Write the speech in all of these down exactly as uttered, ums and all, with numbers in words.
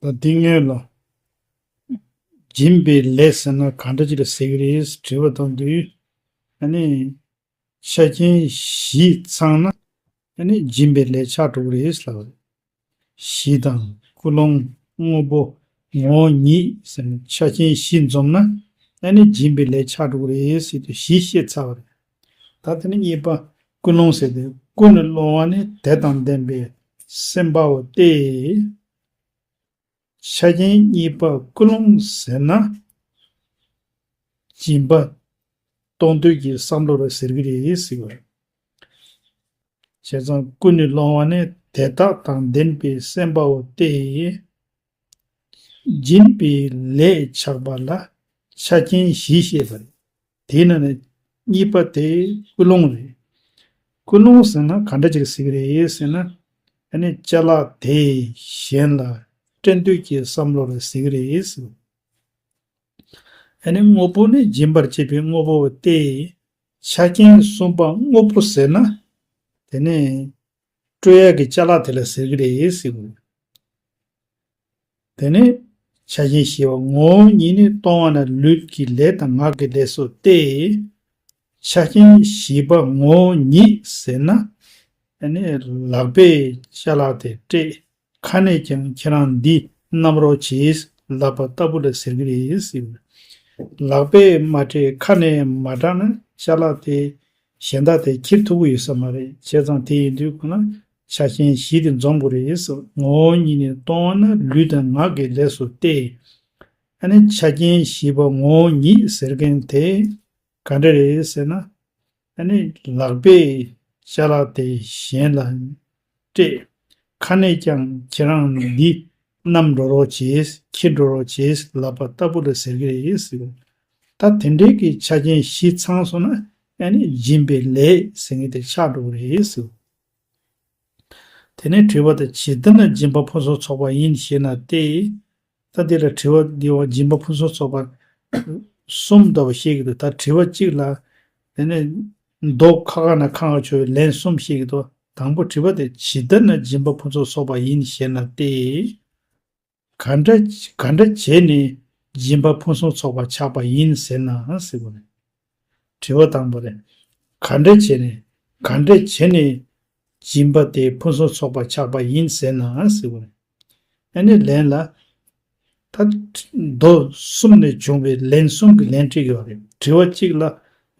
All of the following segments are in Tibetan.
ལ་འདི་སྔོན་ལ། སྦྱིན་པའི་ལས་ཟེར་ན་གང་འདྲ་ཅིག་ལ་ཟེར་གི་རེད་དྲི་བ་དང་དུས། ཨ་ནི། ཆ་རྐྱེན་བཞི་ཚང་ན། ཨ་ནི་སྦྱིན་པའི་ལས་ཆགས་འགྲོ་གི་རེད་ལབ་པ་རེད། གཞི་དང་ཀུན་སློང་དངོས་པོ་ངོ་བོ་ཉིད་ཟེར་ནས་ཆ་རྐྱེན་བཞི་འཛོམས་ན། ཨ་ནི་སྦྱིན་པའི་ལས་ཆགས་འགྲོ་གི་རེད་ཟེར་དུས་བཞི་བཤད་ཚར་བ་རེད། ད་དེ་ནི་གཉིས་པ་ཀུན་སློང་ཟེར་ཏེ་ཀུན་ནས་སློང་བ་ནི་དད་དང་ལྡན་པའི་སེམས་དཔའ་བོ་སྟེ། ཆ་རྐྱེན་གཉིས་པ་ཀུན་སློང་ཟེར་ན། སྦྱིན་པ་གཏོང་འདོད་ཀྱི་བསམ་བློ་རེད་ཟེར་གྱི་རེད་ཟེར་བ་རེད། བྱས་ཙང་ཀུན་ནས་སློང་བ་ནི་དད་དང་ལྡན་པའི་སེམས་དཔའ་བོ་སྟེ། སྦྱིན་པའི་ལས་ཆགས་པ་ལ་ཆ་རྐྱེན་བཞི་བཤད་པ་རེད། དེའི་ནང་ནས་གཉིས་པ་དེ་ཀུན་སློང་རེད། ཀུན་སློང་ཟེར་ན་ག་འདྲ་ཅིག་ཟེར་གྱི་རེད་ཟེར་ན། ཨ་ནི་ཅ་ལག་དེས་གཞན་ལ་སྤྲད་འདོད་ཀྱི་བསམ་བློ་ལ་ཟེར་གྱི་རེད་ཟེར། ཨ་ནི་དངོས་པོ་ནི་སྦྱིན་པར་བྱེད་པའི་དངོས་པོ་སྟེ། ཆ་རྐྱེན་གསུམ་པ་དངོས་པོ་ཟེར་ན། དེ་ནི་སྤྲོད་ཡག་གི་ཅ་ལག་དེ་ལ་ཟེར་གྱི་རེད་ཟེར་གྱི་རེད། དེ་ནས་ཆ་རྐྱེན་བཞི་པ་ངོ་བོ་ཉིད་ནི་གཏོང་བ་ན་ལུས་ཀྱི་ལས་དང་ངག་གི་ལས་སོ་སྟེ། ཆ་རྐྱེན་བཞི་པ་ངོ་བོ་ཉིད་ཟེར་ན། ཨ་ནི་ལག་པས་ཅ་ལག་དེ་སྤྲད། ཁ་ནས་ཀྱང་ཁྱེད་རང་འདི་བསྣམས་རོགས་གྱིས་ལབ་པ་ལྟ་བུ་ལ་ཟེར་གྱི་རེད་ཟེར། ལག་པས་མ་སྤྲད་ཁ་ནས་མ་བསྒྲགས་ན་ཅ་ལག་དེ་གཞན་དག་དེ་འཁྱེར་ཐུབ་ཀྱི་ཡོད་ས་མ་རེད། བྱས་ཙང་དེ་ཡིན་དུས་ཁོ་ན་ཆ་རྐྱེན་བཞི་དེ་འཛོམས་དགོས་རེད་ཟེར། ངོ་བོ་ཉིད་ནི་གཏོང་བ་ན་ལུས་དང་ངག་གི་ལས་སོ་སྟེ། ཨ་ནི་ཆ་རྐྱེན་བཞི་པ་ངོ་བོ་ཉིད་ཟེར་མཁན་དེ་ག་འདྲ་རེད་ཟེར་ན། ཨ་ནི་ལག་པས་ཅ་ལག་དེ་གཞན་ལ་སྤྲད། ཁ་ནས་ཀྱང་ཁྱེད་རང་འདི་བསྣམས་འགྲོ་རོགས་བྱེད། འཁྱེར་འགྲོ་རོགས་བྱེད་ལབ་པ་ལྟ་བུ་ལ་ཟེར་གྱི་རེད་ཟེར། ད་དེ་འདྲའི་གི་ཆ་རྐྱེན་བཞི་ཚང་སོང་ན་ཨ་ནི་སྦྱིན་པའི་ལས་ཟེར་མཁན་དེ་ཆགས་འགྲོ་གི་རེད་ཟེར། དེ་ནས་དྲི་བ་དེ་ཇི་ལྟར་ན་སྦྱིན་པ་ཕུན་སུམ་ཚོགས་པ་ཡིན་ཞེ་ན་སྟེ། ད་འདི་ལ་དྲི་བ་འདི་བ་སྦྱིན་པ་ཕུན་སུམ་ཚོགས་པ་གསུམ་འདྲ་བ་བཤད་ཀྱི་འདུག་ད་དྲི་བ་གཅིག་ལ། དེ་ནས་མདོ་ཁ་ཁ་ན་ཁ་ཁ་ཆོས་ལན་གསུམ་བཤད་ཀྱི་འདུག་དང་པོ་དྲི་བ་དེ་ཇི་ལྟར་ན་སྦྱིན་པ་ཕུན་སུམ་ཚོགས་པ་ཡིན་ཞེ་ན་སྟེ། ག་འདྲ་ག་འདྲ་བྱས་ནས་སྦྱིན་པ་ཕུན་སུམ་ཚོགས་པ་ཆགས་པ་ཡིན་ཟེར་ན་ཟེར་བ་རེད། དྲི་བ་དང་པོ་རེད། ག་འདྲ་བྱས་ནས་ག་འདྲ་བྱས་ནས་སྦྱིན་པ་དེ་ཕུན་སུམ་ཚོགས་པ་ཆགས་པ་ཡིན་ཟེར་ན་ཟེར་བ་རེད། ཨ་ནི་ལན་ལ། ད་མདོ་གསུམ་ནས་བྱུང་བའི་ལན་གསུམ་གྱི་ལན་སྤྲད་ཡོད་རེད། དྲི་བ་གཅིག་ལ་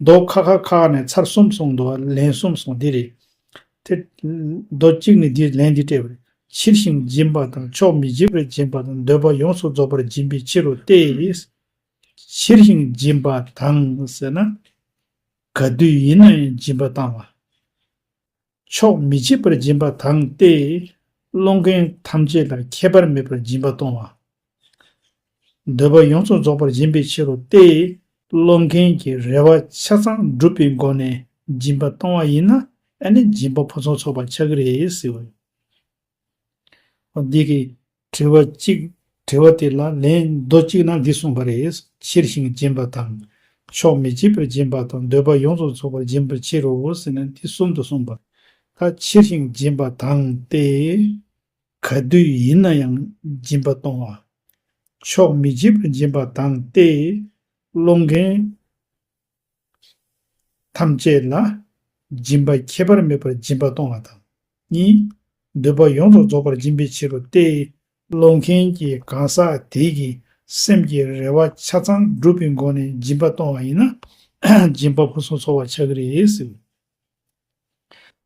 མདོ་ཁ་ཁ་ཁ་ནས་ཚར་གསུམ་གསུངས་འདུག་ལན་གསུམ་གསུངས་འདི་རེད། དེ་མདོ་གཅིག་ནས་འདིར་ལན་འདི་སྤྲད་པ་རེད། ཕྱིར་ཞིང་སྦྱིན་པ་དང་ཕྱོགས་མི་བྱེད་པར་སྦྱིན་པ་དང་འདོད་པ་ཡོངས་སུ་རྫོགས་པར་སྦྱིན་པའི་ཕྱིར་རོ་སྟེ། ཕྱིར་ཞིང་སྦྱིན་པ་དང་ཟེར་ན། ག་དུས་ཡིན་ན་ཡང་སྦྱིན་པ་བཏང་བ། ཕྱོགས་མི་བྱེད་པར་སྦྱིན་པ་དང་སྟེ། སློང་མཁན་ཐམས་ཅད་ལ་ཁྱད་པར་མེད་པར་སྦྱིན་པ་གཏོང་བ། འདོད་པ་ཡོངས་སུ་རྫོགས་པར་སྦྱིན་པའི་ཕྱིར་རོ་སྟེ། སློང་མཁན་གྱི་རེ་བ་ཆ་ཚང་འགྲུབ་པའི་སྒོ་ནས་སྦྱིན་པ་གཏོང་བ་ཡིན་ན་ཨ་ནི་སྦྱིན་པ་ཕུན་སུམ་ཚོགས་པ་ཆགས་ཀྱི་རེད་ཟེར་བ་ཡིན། འདི་གི་དྲི་བ་གཅིག་དྲི་བ་དེ་ལ་ལན་མདོ་གཅིག་ནང་འདི་གསུངས་པ་རེད། ཕྱིར་ཞིང་སྦྱིན་པ་དང་། ཕྱོགས་མི་བྱེད་པར་སྦྱིན་པ་དང་འདོད་པ་ཡོངས་སུ་རྫོགས་པར་སྦྱིན་པའི་ཕྱིར་རོ་ཟེར་ནས་འདི་གསུམ་དུ་གསུངས་པ། ད་ཕྱིར་ཞིང་སྦྱིན་པ་དང་སྟེ། ག་དུས་ཡིན་ན་ཡང་སྦྱིན་པ་གཏོང་བ། ཕྱོགས་མི་བྱེད་པར་སྦྱིན་པ་དང་སྟེ། སློང་མཁན་ཐམས་ཅད་ལ་སྦྱིན་པ་ཁྱད་པར་མེད་པར་སྦྱིན་པ་གཏོང་བ་དང་། གཉིས། འདོད་པ་ཡོངས་སུ་རྫོགས་པར་སྦྱིན་པའི་ཕྱིར་རོ་སྟེ། སློང་མཁན་གྱི་གང་ཟག་དེ་གི་སེམས་ཀྱི་རེ་བ་ཆ་ཚང་འགྲུབ་པའི་སྒོ་ནས་སྦྱིན་པ་གཏོང་བ་ཡིན་ན་སྦྱིན་པ་ཕུན་སུམ་ཚོགས་པ་ཆགས་ཀྱི་རེད་ཟེར།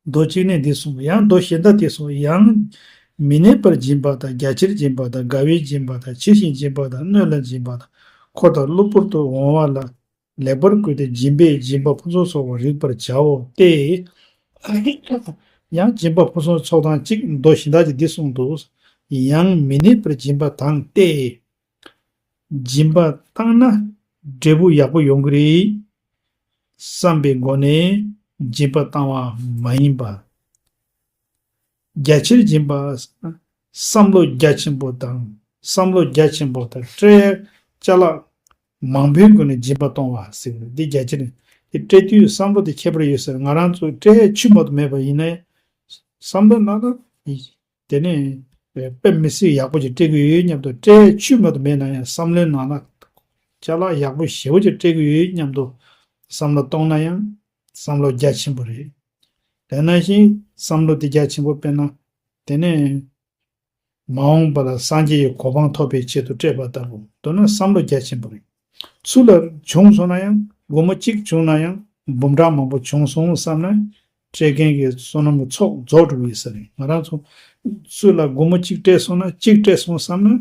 མདོ་གཅིག་ནས་འདི་གསུངས། ཡང་མདོ་གཞན་དག་དེ་གསུངས། ཡང་མི་གནས་པར་སྦྱིན་པ་དང་། རྒྱ་ཆེར་སྦྱིན་པ་དང་། དགའ་བས་སྦྱིན་པ་དང་། ཕྱིར་ཞིང་སྦྱིན་པ་དང་། སྣོད་ལ་སྦྱིན་པ་དང་། འཁོར་དང་གློ་བུར་དུ་འོང་བ་ལ་ལེགས་པར་བཀོད་དེ་སྦྱིན་པས་སྦྱིན་པ་ཕུན་སུམ་ཚོགས་པར་རིག་པར་བྱའོ་སྟེ། ཡང་སྦྱིན་པ་ཕུན་སུམ་ཚོགས་སྟངས་གཅིག་མདོ་གཞན་དག་གིས་འདི་གསུངས་འདུག་ཡང་མི་གནས་པར་སྦྱིན་པ་དང་སྟེ། སྦྱིན་པ་བཏང་ན་འབྲས་བུ་ཡག་པོ་ཡོང་གི་རེད་བསམ་པའི་སྒོ་ནས་སྦྱིན་པ་བཏང་བ་མ་ཡིན་པ། རྒྱ་ཆེར་སྦྱིན་པ། བསམ་བློ་རྒྱ་ཆེན་པོ་དང་། བསམ་བློ་རྒྱ་ཆེན་པོ་དང་སྤྲད་ཅ་ལག་མང་པོའི་སྒོ་ནས་སྦྱིན་པ་གཏོང་བ་ཟེར་བ་འདི་རྒྱ་ཆེར། དེ་སྤྲད་དུས་བསམ་བློ་དེ་ཁྱད་པར་ཡོད་ཟེར། ང་རང་ཚོ་སྤྲད་ཆུ་མ་གཏོགས་མེད་པ་ཡིན་ན་བསམ་བློ་ན་ན། དེ་ནས་ དཔེ་མི་སྲིད་ཡག་པོ་ཅིག་སྤྲད་ཀྱི་ཡོད་སྙམ་དུ། སྤྲད་ཡ་ཆུད་མ་གཏོགས་མེད་ན་ཡང་བསམ་བློའི་ནང་ན་ཅ་ལག་ཡག་པོ་ཞེ་པོ་ཅིག་སྤྲད་ཀྱི་ཡོད་སྙམ་དུ་བསམ་བློ་གཏོང་ན་ཡང་བསམ་བློ་རྒྱ་ཆེན་པོ་རེད། དེ་ནང་བཞིན་བསམ་བློ་དེ་རྒྱ་ཆེན་པོ་དཔེར་ན། དེ་ནས་མ་འོངས་པ་ལ་སངས་རྒྱས་ཀྱི་གོ་འཕང་ཐོབ་པའི་ཆེད་དུ་སྤྲད་པ་ལྟ་བུ། མདོར་ན་བསམ་བློ་རྒྱ་ཆེན་པོ་རེད། ཚུར་ལ་བྱུང་སོང་ན་ཡང་། སྒོར་མོ་གཅིག་བྱུང་ན་ཡང་འབུམ་ཕྲག་མང་པོ་བྱུང་སོང་བསམ་ན། སྤྲད་མཁན་གྱི་བསོད་ནམས་ཀྱི་ཚོགས་རྫོགས་འགྲོ་གི་ཡོད་ས་རེད། ང་རང་ཚོ་ཚུར་ལ་སྒོར་མོ་གཅིག་སྤྲད་སོང་ན། གཅིག་སྤྲད་སོང་བསམ་ན།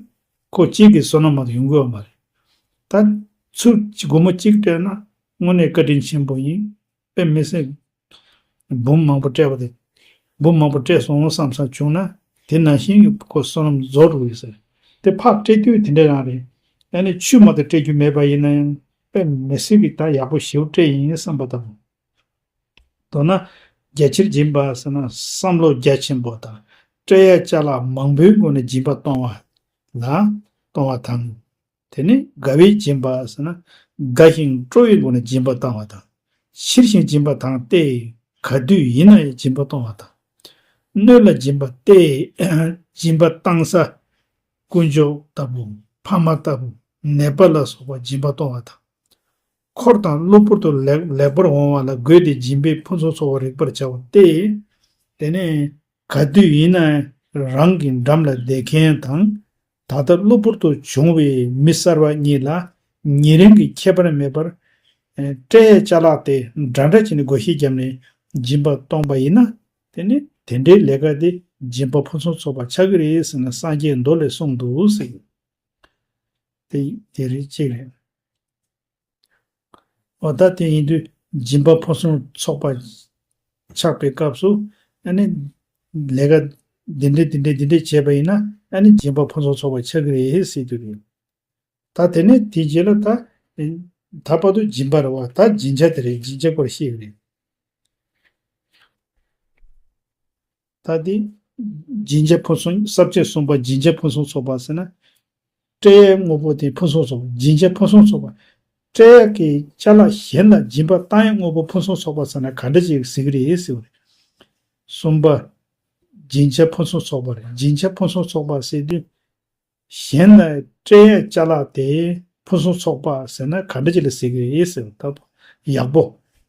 ཁོ་གཅིག་གི་བསོད་ནམས་མ་གཏོགས་ཡོང་གི་ཡོད་མ་རེད། ད་ཚུར་སྒོར་མོ་གཅིག་སྤྲད་ན་དངོས་གནས་བཀའ་དྲིན་ཆེན་པོ་ཡིན། དཔེ་མི་སྲིད། འབུམ་མང་པོ་སྤྲད་པ་དེ། འབུམ་མང་པོ་སྤྲད་སོང་བསམ་བསམ་བྱུང་ན། དེ་ནང་བཞིན་གྱི་ཁོ་བསོད་ནམས་རྫོགས་འགྲོ་གི་ཡོད་ས་རེད། དེ་ཕར་སྤྲད་དུས་དེ་འདྲ་རང་རེད། ཨ་ནི་ཆུད་མ་གཏོགས་སྤྲད་རྒྱུ་མེད་པ་ཡིན་ན་ཡང་། དཔེ་མི་སྲིད་ཀྱི་ད་ཡག་པོ་ཞེ་པོ་སྤྲད་ཡིན་བསམ་པ་དང་། མདོར་ན་རྒྱ་ཆེར་སྦྱིན་པ་ཟེར་ན་བསམ་བློ་རྒྱ་ཆེན་པོ་དང་། སྤྲད་ཡ་ཅ་ལག་མང་པོའི་སྒོ་ནས་སྦྱིན་པ་གཏོང་བ་ལ་གཏོང་བ་དང་། དེ་ནི་དགའ་བའི་སྦྱིན་པ་ཟེར་ན། དགའ་ཞིང་སྤྲོ་བའི་སྒོ་ནས་སྦྱིན་པ་བཏང་བ་དང་། ཕྱིར་ཞིང་སྦྱིན་པ་དང་སྟེ། ག་དུས་ཡིན་ན་ཡང་སྦྱིན་པ་གཏོང་བ་དང་། སྣོད་ལ་སྦྱིན་པ་སྟེ། སྦྱིན་པ་བཏང་ས་དཀོན་མཆོག་ལྟ་བུ། ཕ་མ་ལྟ་བུ། ནད་པ་ལ་སོགས་པ་སྦྱིན་པ་གཏོང་བ་དང་། འཁོར་དང་གློ་བུར་དུ་ལེགས་ལེགས་པར་འོང་བ་ལ་དགོས་ཏེ་སྦྱིན་པའི་ཕུན་སུམ་ཚོགས་པ་རིག་པར་བྱ་བ་སྟེ། དེ་ནས་ག་དུས་ཡིན་ན་རང་གི་འགྲམ་ལ་བསྡད་མཁན་དང་། ད་ལྟ་གློ་བུར་དུ་བྱུང་བའི་མི་གསར་བ་གཉིས་ལ་ཉེ་རིང་གི་ཁྱད་པར་མེད་པར། ཨེ། སྤྲད་ཡས་ཅ་ལག་དེ་འདྲ་འདྲ་བྱས་ནས་བགོ་བཤའ་བརྒྱབ་ནས་སྦྱིན་པ་གཏོང་པ་ཡིན་ན། དེ་ནི་དེ་འདྲའི་ལས་ཀ་དེ་སྦྱིན་པ་ཕུན་སུམ་ཚོགས་པ་ཆགས་ཀྱི་རེད་ཟེར་ནས་སངས་རྒྱས་མདོ་ལས་གསུངས་འདུག་ཟེར། དེ་དེ་རེད་ཅེས་རེད། འོ་ད་དེ་ཡིན་དུས་སྦྱིན་པ་ཕུན་སུམ་ཚོགས་པ་ཆགས་པའི་སྐབས་སུ། ཨ་ནི་ལས་ཀ་འདི་འདྲས་འདི་འདྲས་འདི་འདྲས་བྱས་པ་ཡིན་ན། ཨ་ནི་སྦྱིན་པ་ཕུན་སུམ་ཚོགས་པ་ཆགས་ཀྱི་རེད་ཟེར་རྒྱུ་རེད། ད་དེ་ནས་དེའི་རྗེས་ལ་ད། ད་བར་དུ་སྦྱིན་པ་རེད་བ། ད་སྦྱིན་བྱ་དེ་རེད། སྦྱིན་བྱ་སྐོར་བཤད་ཀྱི་རེད། ད་དེ་སྦྱིན་བྱ་ཕུན་སུམ། ས་བཅད་གསུམ་པ་སྦྱིན་བྱ་ཕུན་སུམ་ཚོགས་པ་ཟེར་ན། སྤྲད་ཡས་དངོས་པོ་དེ་ཕུན་སུམ་ཚོགས་པ། སྦྱིན་བྱ་ཕུན་སུམ་ཚོགས་པ། སྤྲད་ཡས་ཀྱི་ཅ་ལག་གཞན་ལ་སྦྱིན་པ་བཏང་ཡས་དངོས་པོ་ཕུན་སུམ་ཚོགས་པ་ཟེར་ན་ག་འདྲ་ཅིག་ཟེར་གྱི་རེད་ཟེར་བ་རེད། གསུམ་པ། སྦྱིན་བྱ་ཕུན་སུམ་ཚོགས་པ་རེད། སྦྱིན་བྱ་ཕུན་སུམ་ཚོགས་པ་ཟེར་དུས། གཞན་ལ་སྤྲད་ཡས་ཅ་ལག་དེ་ཕུན་སུམ་ཚོགས་པ་ཟེར་ན་ག་འདྲ་ཅིག་ལ་ཟེར་གྱི་རེད་ཟེར་བ། ད་ཡག་པོ།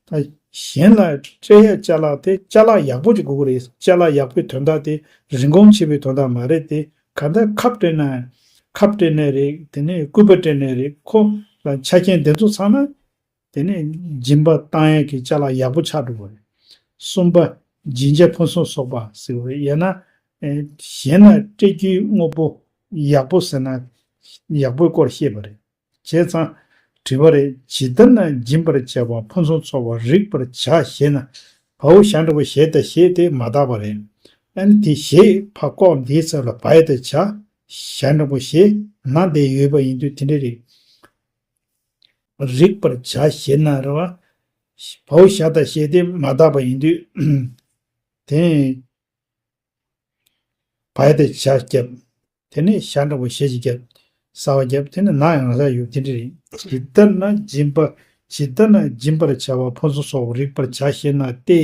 ད་གཞན་ལ་སྤྲད་ཡས་ཅ་ལག་དེ་ཅ་ལག་ཡག་པོ་ཅིག་དགོས་ཀྱི་རེད། ཅ་ལག་ཡག་པོའི་དོན་དག་དེ་རིན་གོང་ཆེ་བའི་དོན་དག་མ་རེད་དེ། གང་ལྟར་ཁབ་སྤྲད་ན། ཁབ་སྤྲད་ནའི་རེད། དེ་ནས་སྐུད་པ་སྤྲད་ནའི་རེད། ཁོ་ལ་ཆ་རྐྱེན་དེ་ཚོ་ཚང་ན། དེ་ནས་སྦྱིན་པ་བཏང་ཡས་ཀྱི་ཅ་ལག་ཡག་པོ་ཆགས་འགྲོ་བ་རེད། གསུམ་པ། སྦྱིན་བྱ་ཕུན་སུམ་ཚོགས་པ་ཟེར་བ་རེད། ཡང་ན། ཨེ། གཞན་ལ་སྤྲད་རྒྱུའི་དངོས་པོ་ཡག་པོ་ཟེར་ན་ཡག་པོའི་སྐོར་བཤད་པ་རེད། བྱས་ཙང་། དྲི་བ་རེད། ཇི་ལྟར་ན་སྦྱིན་པར་བྱ་བ་ཕུན་སུམ་ཚོགས་པ་རིག་པར་བྱ་ཞེ་ན། བའོ་ཞ་འགྲེང་བུ་ཞེ་དང་ཞེ་དེ་མ་དག་པ་རེད། ཨ་ནི་དེ་ཞེ་ཕར་ལྐོག་འདིའི་ཚབ་ལ་བ་ཡ་དང་བྱ། ཞ་འགྲེང་བུ་ཞེ་ན་འདས་ཡོད་པ་ཡིན་དུས་དེ་འདྲ་རེད། རིག་པར་བྱ་ཞེ་ན་རེད་བ། བའོ་ཞ་དང་ཞེ་དེ་མ་དག་པ་ཡིན་དུས། དེ། བ་ཡ་དང་བྱ་བརྒྱབ། དེ་ནས་ཞ་འགྲེང་བུ་ཞེ་ཞིག་བརྒྱབ། གསར་བ་བརྒྱབ། དེ་ནས་ན་ཡང་ས་ཡོད། དེ་འདྲ་རེད། ཇི་ལྟར་ན་སྦྱིན་པ། ཇི་ལྟར་ན་སྦྱིན་པར་བྱ་བ་ཕུན་སུམ་ཚོགས་པ་རིག་པར་བྱ་ཞེ་ན་སྟེ།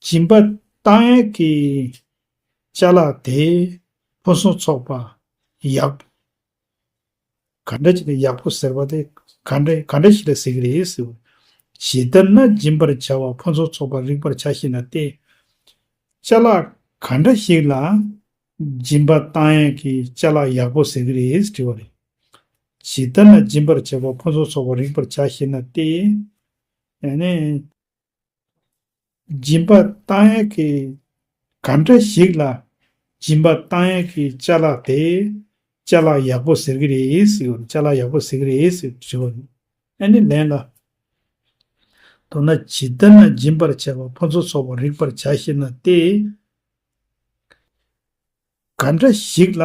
སྦྱིན་པ་བཏང་ཡས་ཀྱི་ཅ་ལག་དེ་ཕུན་སུམ་ཚོགས་པ། ཡག་ག་འདྲ་ཅིག་ལ་ཡག་པོ་ཟེར་བ་དེ་ག་འདྲ་ག་འདྲ་ཞིག་ལ་ཟེར་གྱི་རེད་ཟེར་བ། ཇི་ལྟར་ན་སྦྱིན་པར་བྱ་བ་ཕུན་སུམ་ཚོགས་པ་རིག་པར་བྱ་ཞེ་ན་སྟེ། ཅ་ལག་ག་འདྲ་ཞིག་ལ་སྦྱིན་པ་བཏང་ཡས་ཀྱི་ཅ་ལག་ཡག་པོ་ཟེར་གྱི་རེད་དྲི་བ་རེད། ཇི་ལྟར་ན་སྦྱིན་པར་བྱ་བ་ཕུན་སུམ་ཚོགས་པ་རིག་པར་བྱ་ཞེ་ན་སྟེ། ཡང་ནས། སྦྱིན་པ་བཏང་ཡས་ཀྱི་ག་འདྲ་ཞིག་ལ་སྦྱིན་པ་བཏང་ཡས་ཀྱི་ཅ་ལག་དེ་ཅ་ལག་ཡག་པོ་ཟེར་གྱི་རེད་ཟེར་བ། ཅ་ལག་ཡག་པོ་ཟེར་གྱི་རེད་ཟེར་དྲི་བ་རེད། ཨ་ནི་ལན་ལ། མདོར་ན་ཇི་ལྟར་ན་སྦྱིན་པར་བྱ་བ་ཕུན་སུམ་ཚོགས་པ་རིག་པར་བྱ་ཞེ་ན་སྟེ། ག་འདྲ་ཞིག་ལ་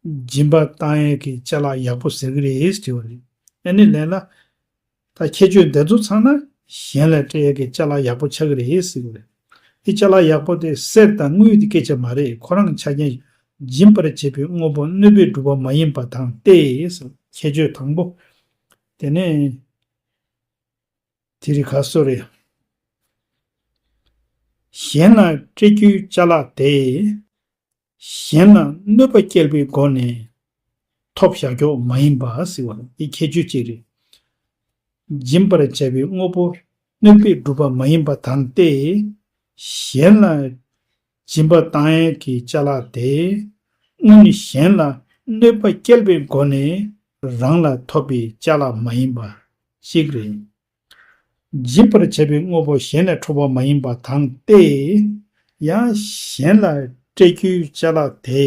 སྦྱིན་པ་བཏང་ཡས་ཀྱི་ཅ་ལག་ཡག་པོ་ཟེར་གྱི་རེད་དྲི་བ་རེད། ཨ་ནི་ལན་ལ། ད་ཁྱད་ཆོས་འདི་ཚོ་ཚང་ན་གཞན་ལ་སྤྲད་ཡས་ཀྱི་ཅ་ལག་ཡག་པོ་ཆགས་ཀྱི་རེད་ཟེར་གྱི་རེད། དེ་ཅ་ལག་ཡག་པོ་དེ་གསེར་དང་དངུལ་དེ་སྐད་ཆ་མ་རེད། ཁོ་རང་ཆ་རྐྱེན་སྦྱིན་པར་བྱེད་པའི་དངོས་པོ་གནོད་པས་གྲུབ་པ་མ་ཡིན་པ་དང་སྟེ། ཁྱད་ཆོས་དང་པོ། དེ་ནས། དེ་རིགས་ག་སོ་རེད། གཞན་ལ་སྤྲད་རྒྱུའི་ཅ་ལག་དེ། གཞན་ལ་གནོད་པ་སྐྱེལ་བའི་སྒོ་ནས་ཐོབ་བཞག་ཆོག་མ་ཡིན་པ་ཟེར་བ་འདི་ཁྱད་ཆོས་གཅིག་རེད། སྦྱིན་པར་བྱ་བའི་དངོས་པོ་གནོད་པས་བསྒྲུབས་པ་མ་ཡིན་པ་དང་སྟེ། གཞན་ལ་སྦྱིན་པ་བཏང་ཡས་ཀྱི་ཅ་ལག་དེ། སྔོན་གཞན་ལ་གནོད་པ་སྐྱེལ་བའི་སྒོ་ནས་རང་ལ་ཐོབ་པའི་ཅ་ལག་མ་ཡིན་པ་གཅིག་རེད། སྦྱིན་པར་བྱ་བའི་དངོས་པོ་གཞན་ལས་འཕྲོག་པ་མ་ཡིན་པ་དང་སྟེ། ཡང་གཞན་ལ་སྤྲད་རྒྱུའི་ཅ་ལག་དེ།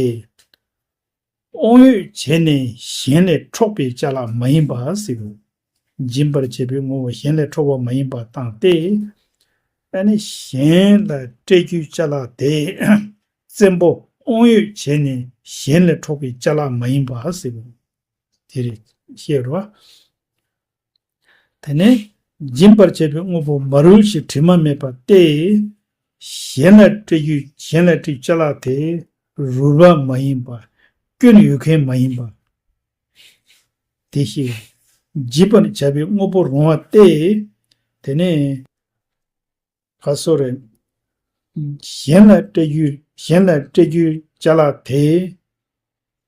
དབང་ཡོད་བྱས་ནས་གཞན་ལས་འཕྲོག་པའི་ཅ་ལག་མ་ཡིན་པ་ཟེར་རོ། སྦྱིན་པར་བྱ་བའི་དངོས་པོ་གཞན་ལས་འཕྲོག་པ་མ་ཡིན་པ་དང་སྟེ། ཨ་ནི་གཞན་ལ་སྤྲད་རྒྱུའི་ཅ་ལག་དེ། བཙན་པོ་དབང་ཡོད་བྱས་ནས་གཞན་ལས་འཕྲོག་པའི་ཅ་ལག་མ་ཡིན་པ་ཟེར་རོ། དེ་རེད། ཤེས་རོ། དེ་ནས་སྦྱིན་པར་བྱ་བའི་དངོས་པོ་མ་རུལ་ཞིང་དྲི་མ་མེད་པ་སྟེ། གཞན་ལ་སྤྲད་རྒྱུ་གཞན་ལ་སྤྲད་རྒྱུ་ཅ་ལག་དེ་རུལ་བ་མ་ཡིན་པ། སྐྱོན་ཡོད་མཁན་མ་ཡིན་པ། དེ་ཤེས། སྦྱིན་པར་བྱ་བའི་དངོས་པོ་རུང་བ་སྟེ། དེ་ནས། ཁ་སོ་རེད། གཞན་ལ་སྤྲད་རྒྱུ་གཞན་ལ་སྤྲད་རྒྱུའི་ཅ་ལག་དེ།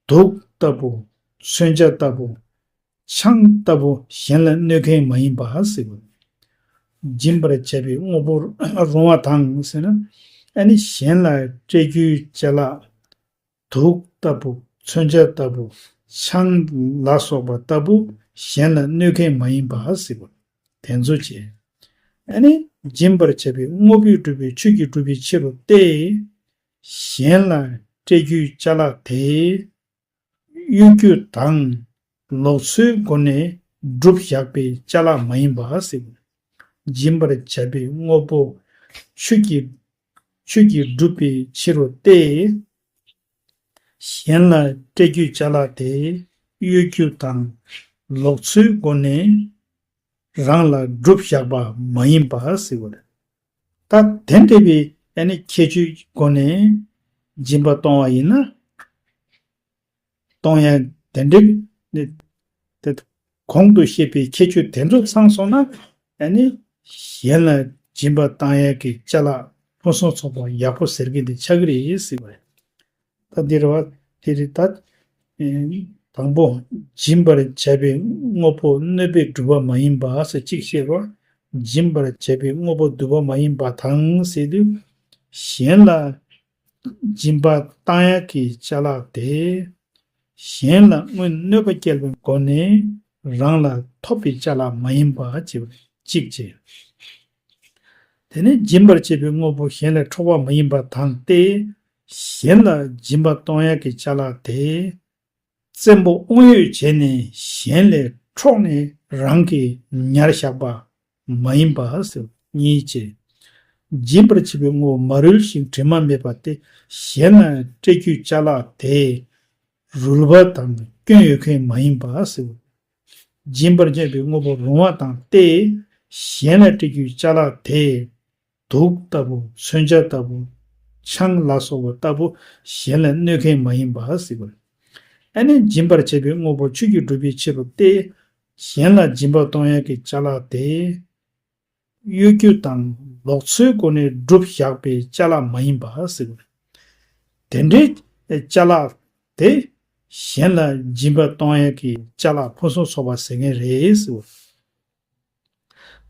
དུག་ལྟ་བུ། མཚོན་ཆ་ལྟ་བུ། ཆང་ལྟ་བུ་གཞན་ལ་གནོད་མཁན་མ་ཡིན་པ་ཟེར་བ། སྦྱིན་པར་བྱ་བའི་དངོས་པོ་རུང་བ་དང་ཟེར་ན། ཨ་ནི་གཞན་ལ་སྤྲད་རྒྱུའི་ཅ་ལག་དུག་ལྟ་བུ། མཚོན་ཆ་ལྟ་བུ། ཆང་ལ་སོགས་པ་ལྟ་བུ་གཞན་ལ་གནོད་མཁན་མ་ཡིན་པ་ཟེར་བ། དེ་ཚོ་བྱས། ཨ་ནི་སྦྱིན་པར་བྱ་བའི་དངོས་པོས་གྲུབ་པའི་ཆོས་ཀྱིས་གྲུབ་པའི་ཕྱིར་རོ་སྟེ། གཞན་ལ་སྤྲད་རྒྱུའི་ཅ་ལག་དེ། གཡོ་སྒྱུ་དང་། ལོག་འཚོའི་སྒོ་ནས་བསྒྲུབས་བཞག་པའི་ཅ་ལག་མ་ཡིན་པ་ཟེར། སྦྱིན་པར་བྱ་བའི་དངོས་པོ་ཆོས་ཀྱིས་ཆོས་ཀྱིས་གྲུབ་པའི་ཕྱིར་རོ་སྟེ། གཞན་ལ་སྤྲད་རྒྱུའི་ཅ་ལག་དེ་གཡོ་སྒྱུ་དང་ལོག་འཚོའི་སྒོ་ནས་རང་ལ་བསྒྲུབས་བཞག་པ་མ་ཡིན་པ་ཟེར་བ་རེད། ད་དེ་འདྲ་བའི་ཨ་ནི་ཁྱད་ཆོས་སྒོ་ནས་སྦྱིན་པ་གཏོང་བ་ཡིན་ན། གཏོང་ཡ་དེ་འདྲའི་ནི་དེ་གོང་དུ་བཤད་པའི་ཁྱད་ཆོས་དེ་ཚོ་ཚང་སོང་ན། ཨ་ནི་གཞན་ལ་སྦྱིན་པ་བཏང་ཡ་གི་ཅ་ལག་ཕུན་སུམ་ཚོགས་པ་ཡག་པོ་ཟེར་གི་འདི་ཆགས་ཀྱི་རེད་ཟེར་བ་རེད། ད་འདི་རེད་བ། དེ་རེད་ད། ཨེ། དང་པོ། སྦྱིན་པར་བྱ་བའི་དངོས་པོ་གནོད་པས་བསྒྲུབས་པ་མ་ཡིན་པ་ཟེར་གཅིག་བཤད་རོགས། སྦྱིན་པར་བྱ་བའི་དངོས་པོ་བསྒྲུབས་པ་མ་ཡིན་པ་དང་ཟེར་དུས། གཞན་ལ་སྦྱིན་པ་བཏང་ཡག་གི་ཅ་ལག་དེ། གཞན་ལ་སྔོན་གནོད་པ་སྐྱེལ་བའི་སྒོ་ནས་རང་ལ་ཐོབ་པའི་ཅ་ལག་མ་ཡིན་པ་ཅེས་པ་གཅིག་བྱས། དེ་ནས་སྦྱིན་པར་བྱེད་པའི་དངོས་པོ་གཞན་ལས་འཕྲོག་པ་མ་ཡིན་པ་དང་སྟེ། གཞན་ལ་སྦྱིན་པ་གཏོང་ཡག་གི་ཅ་ལག་དེ། བཙན་པོ་དབང་ཡོད་བྱས་ནས་གཞན་ལས་འཕྲོག་ནས་རང་གིས་ཉར་བཞག་པ་མ་ཡིན་པ་ཟེར་གཉིས་བྱས། སྦྱིན་པར་བྱེད་པའི་དངོས་པོ་མ་རུལ་ཞིང་དྲི་མ་མེད་པ་སྟེ། གཞན་ལ་སྤྲད་རྒྱུའི་ཅ་ལག་དེ་རུལ་བ་དང་སྐྱོན་ཡོད་མཁན་མ་ཡིན་པ་ཟེར། སྦྱིན་པར་བྱེད་པའི་དངོས་པོ་རུང་བ་དང་སྟེ། གཞན་ལ་སྤྲད་རྒྱུའི་ཅ་ལག་དེ། དུག་ལྟ་བུ། མཚོན་ཆ་ལྟ་བུ། ཆང་ལ་སོགས་པ་ལྟ་བུ་གཞན་ལ་གནོད་མཁན་མ་ཡིན་པ་ཟེར་བ། ཨ་ནི་སྦྱིན་པར་བྱེད་པའི་དངོས་པོ་ཆོས་ཀྱིས་གྲུབ་པའི་ཕྱིར་རོ་སྟེ། གཞན་ལ་སྦྱིན་པ་གཏོང་ཡག་གི་ཅ་ལག་དེ། གཡོ་སྒྱུ་དང་ལོག་འཚོའི་སྒོ་ནས་བསྒྲུབས་བཞག་པའི་ཅ་ལག་མ་ཡིན་པ་ཟེར་བ། དེ་འདྲའི་ཅ་ལག་དེ་གཞན་ལ་སྦྱིན་པ་གཏོང་ཡག་གི་ཅ་ལག་ཕུན་སུམ་ཚོགས་པ་ཟེར་མཁན་རེད་ཟེར་བ།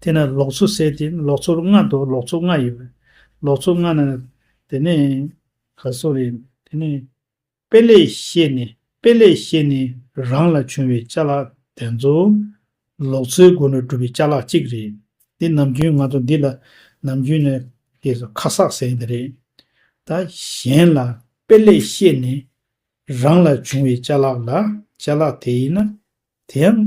དེ་ན་ལོག་འཚོ་ཟེར་དེ་ལོག་འཚོ་ལྔ་འདུག་ལོག་འཚོ་ལྔ་ཡོད་པས། ལོག་འཚོ་ལྔ་ན་དེ་ནས་ག་སོ་རེད། དེ་ནས་དཔེ་ལས་བཤད་ནས་དཔེ་ལས་བཤད་ནས་རང་ལ་བྱུང་བའི་ཅ་ལག་དེ་ཚོ་ལོག་འཚོའི་སྒོ་ནས་གྲུབ་པའི་ཅ་ལག་གཅིག་རེད། འདི་ནམ་རྒྱུན་ང་ཚོ་འདི་ལ་ནམ་རྒྱུན་ནས་དེ་ཚོ་ཁ་གསག་ཟེར་འདི་རེད། ད་གཞན་ལ་དཔེ་ལས་བཤད་ནས་རང་ལ་བྱུང་བའི་ཅ་ལག་ལ་ཅ་ལག་དེ་ཡིན་ན། དེ་ཡང་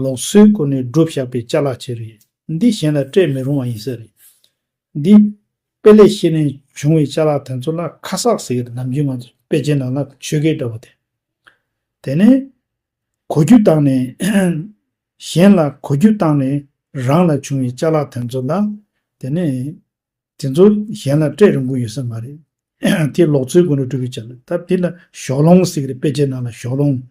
ལོག་འཚོའི་སྒོ་ནས་བསྒྲུབས་བཞག་པའི་ཅ་ལག་ཅིག་རེད། འདི་གཞན་ལ་སྤྲད་མི་རུང་བ་ཡིན་ས་རེད། འདི་དཔེ་ལས་བཤད་ནས་བྱུང་བའི་ཅ་ལག་དེ་ཚོ་ལ་ཁ་གསག་ཟེར་གི་རེད། ནམ་རྒྱུན་ང་ཚོ་དཔེ་ཆའི་ནང་ལ་ཆོས་སྐད་འདྲ་བོ་དེ། དེ་ནས་གོ་རྒྱུ་བཏང་ནས་གཞན་ལ་གོ་རྒྱུ་བཏང་ནས་རང་ལ་བྱུང་བའི་ཅ་ལག་དེ་ཚོ་ལ། དེ་ནས་དེ་ཚོ་གཞན་ལ་སྤྲད་རུང་གི་ཡོད་ས་མ་རེད། དེ་ལོག་འཚོའི་སྒོ་ནས་གྲུབ་པའི་ཅ་ལག་ད་དེ་ལ་ཞོགས་ལོང་ཟེར་གི་རེད། དཔེ་ཆའི་ནང་ལ་ཞོགས་ལོང་།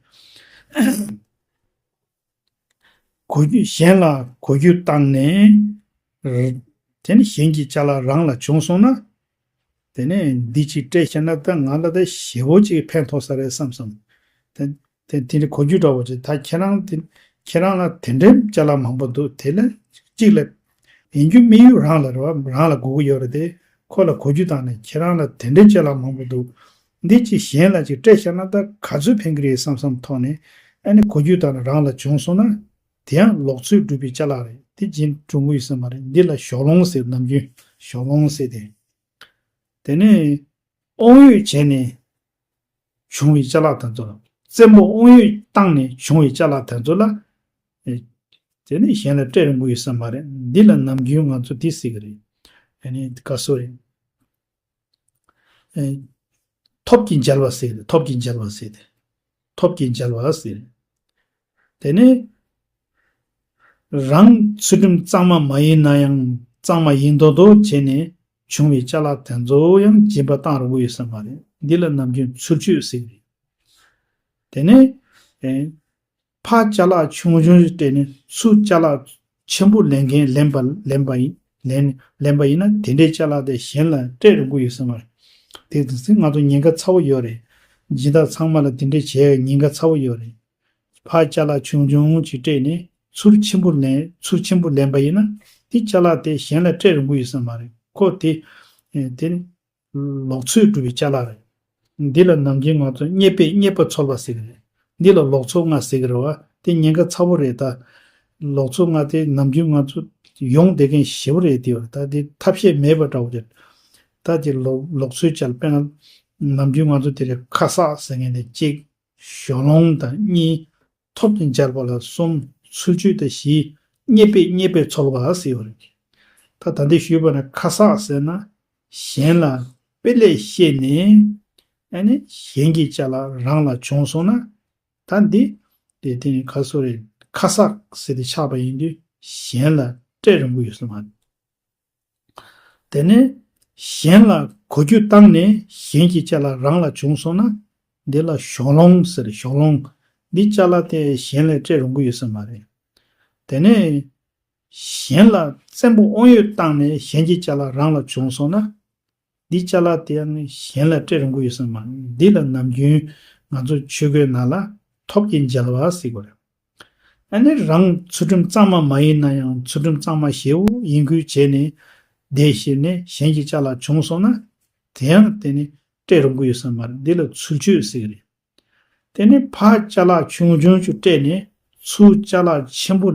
གོ་རྒྱུ་གཞན་ལ་གོ་རྒྱུ་བཏང་ནས། དེ་ནི་གཞན་གྱི་ཅ་ལག་རང་ལ་བྱུང་སོང་ན། དེ་ནས་འདི་ཅིག་སྤྲད་བཞག་ན་ད་ང་ལ་ད་ཞེ་པོ་ཅིག་ཕན་ཐོགས་ས་རེད་བསམ་བསམ། དེ་དེ་དེ་འདྲའི་གོ་རྒྱུ་འདྲ་བོ་ཅིག་ད་ཁྱེད་རང་དེ་ཁྱེད་རང་ལ་དེ་འདྲའི་ཅ་ལག་མང་པོ་འདུག་དེ་ལ་གཅིག་ལ་ཡིན་རྒྱུ་དམིགས་ཡུལ་རང་ལ་རེད་བ། རང་ལ་དགོས་ཀྱི་ཡོད་རེད་དེ། ཁོ་ལ་གོ་རྒྱུ་བཏང་ནས་ཁྱེད་རང་ལ་དེ་འདྲའི་ཅ་ལག་མང་པོ་འདུག་འདི་ཅིག་གཞན་ལ་ཅིག་སྤྲད་བཞག་ན་ད་ག་ཚོད་ཕན་གྱི་རེད་བསམ་བསམ་ཐོག་ནས་ཨ་ནི་གོ་རྒྱུ་བཏང་ནས་རང་ལ་བྱུང་སོང་ན། དེ་ཡང་ལོག་འཚོས་སྒྲུབ་པའི་ཅ་ལག་རེད། དེ་རྗེས་འགྲོ་དགོས་ཡོད་ས་མ་རེད། འདི་ལ་ཞོགས་ལོང་ཟེར། ནམ་རྒྱུན་ཞོགས་ལོང་ཟེར་ཏེ། དེ་ནས་དབང་ཡོད་བྱས་ནས་བྱུང་བའི་ཅ་ལག་དེ་ཚོ་ལ། བཙན་པོ་དབང་ཡོད་བཏང་ནས་བྱུང་བའི་ཅ་ལག་དེ་ཚོ་ལ། ཨེ། དེ་ནས་གཞན་ལ་སྤྲད་རུང་གི་ཡོད་ས་མ་རེད། འདི་ལ་ནམ་རྒྱུན་ང་ཚོ་འདི་ཟེར་གི་རེད། ཨ་ནི་ག་སོ་རེད། ཨེ། ཐོབ་ཀྱིས་འཇལ་བ་ཟེར་གི་རེད། ཐོབ་ཀྱིས་འཇལ་བ་ཟེར་ཏེ། ཐོབ་ཀྱིས་འཇལ་བ་ཟེར། དེ་ནས་རང་ཚུལ་ཁྲིམས་གཙང་མ་མ་ཡིན་ན་ཡང་གཙང་མ་ཡིན་མདོག་མདོག་བྱས་ནས་བྱུང་བའི་ཅ་ལག་དེ་ཚོ་ཡང་སྦྱིན་པ་བཏང་རུང་གི་ཡོད་ས་མ་རེད། འདི་ལ་ནམ་རྒྱུན་ཚུལ་འཆོས་ཟེར་གི་རེད། དེ་ནས་ཨེ། ཕར་ཅ་ལག་ཆུང་ཆུང་ཞིག་སྤྲད་ནས་ཚུར་ཅ་ལག་ཆེན་པོ་ལེན་མཁན་ལེན་པ་ལེན་པ་ཡིན། ལེན་ལེན་པ་ཡིན་ན་དེ་འདྲའི་ཅ་ལག་དེ་གཞན་ལ་སྤྲད་རུང་གི་ཡོད་ས་མ་རེད། དེ་དུས་ཚོད་ང་ཚོ་ཉེན་ཁ་ཚ་བོ་ཡོད་རེད། སྦྱིན་བདག་ཚང་མ་ལ་དེ་འདྲའི་བྱས་ཉེན་ཁ་ཚ་བོ་ཡོད་རེད། ཕར་ཅ་ལག་ཆུང་ཆུང་ཅིག་སྤྲད་ནས་ཚུར་ཆེན་པོ་ལེན་ཚུར་ཆེན་པོ་ལེན་པ་ཡིན་ན་དེ་ཅ་ལག་དེ་གཞན་ལ་སྤྲད་རུང་གི་ཡོད་ས་མ་རེད། ཁོ་དེ་དེ་ནི། ལོག་འཚོས་སྒྲུབ་པའི་ཅ་ལག་རེད། འདི་ལ་ནམ་རྒྱུན་ང་ཚོ་རྙེད་པས་རྙེད་པ་འཚོལ་བ་ཟེར་གི་རེད། འདི་ལ་ལོག་འཚོ་ལྔ་ཟེར་གི་རེད་བ། དེ་ཉེན་ཁ་ཚ་བོ་རེད་ད། ལོག་འཚོ་ལྔ་དེ་ནམ་རྒྱུན་ང་ཚོ་ཡོང་བསྡད་མཁན་ཞེ་པོ་རེད། དེ་བ་ད་དེ་ཐབས་ཤེས་མེད་པ་འདྲ་བོ་རེད། ད་དེ་ལོག་ལོག་འཚོའི་ཅ་ལག་དཔེར་ན་ནམ་རྒྱུན་ང་ཚོ་དེ་རེད། ཁ་གསག་ཟེར་མཁན་དེ་གཅིག་ཞོགས་ལོང་དང་གཉིས། ཐོབ་ཀྱིས་འཇལ་བ་ལ་གསུམ། ཚུལ་འཆོས་དང་བཞི། རྙེད་པས་རྙེད་པས་འཚོལ་བ་ཟེར་བ་རེད། ད་ད་འདི་ཞུས་པ་ན་ཁ་གསག་ཟེར་ན་གཞན་ལ་དཔེ་ལེགས་བཤད་ནས་ཨ་ནི་གཞན་གྱི་ཅ་ལག་རང་ལ་བྱུང་སོང་ན་ད་འདི་དེ་དེ་ནི་ག་སོ་རེད། ཁ་གསག་ཟེར་ཏེ་ཆགས་པ་ཡིན་དུས་གཞན་ལ་སྤྲད་རུང་གི་ཡོད་ས་མ་རེད། དེ་ནས་གཞན་ལ་གོ་རྒྱུ་བཏང་ནས་གཞན་གྱི་ཅ་ལག་རང་ལ་བྱུང་སོང་ན་འདི་ལ་ཞོགས་ལོང་ཟེར། ཞོགས་ལོང་། འདི་ཅ་ལག་དེ་གཞན་ལ་སྤྲད་རུང་གི་ཡོད་ས་མ་རེད། དེ་ནས་གཞན་ལ་བཙན་པོ་དབང་ཡོད་བཏང་ནས་གཞན་གྱི་ཅ་ལག་རང་ལ་བྱུང་སོང་ན་འདི་ཅ་ལག་དེ་ཡང་གཞན་ལ་སྤྲད་རུང་གི་ཡོད་ས་མ་རེད། འདི་ལ་ནམ་རྒྱུན་ང་ཚོ་ཆོས་གོས་ནང་ལ་ཐོབ་ཀྱིས་འཇལ་བ་ཟེར་གི་རེད། ཨ་ནི་རང་ཚུལ་ཁྲིམས་གཙང་མ་མ་ཡིན་ན་ཡང་ཚུལ་ཁྲིམས་གཙང་མ་ཞེ་པོ་ཡིན་ཁུལ་བྱས་ནས་བསྡད་ཤེས་ནས་གཞན་གྱི་ཅ་ལག་བྱུང་སོང་ན་དེ་ཡང་དེ་ནི་སྤྲད་རུང་གི་ཡོད་ས་མ་རེད། འདི་ལ་ཚུལ་འཆོས་ཟེར་གི་རེད། དེ་ནི་ཕར་ཅ་ལག་ཆུང་ཆུང་ཅིག་སྤྲད་ནས་ཚུར་ཅ་ལག་ཆེན་པོ་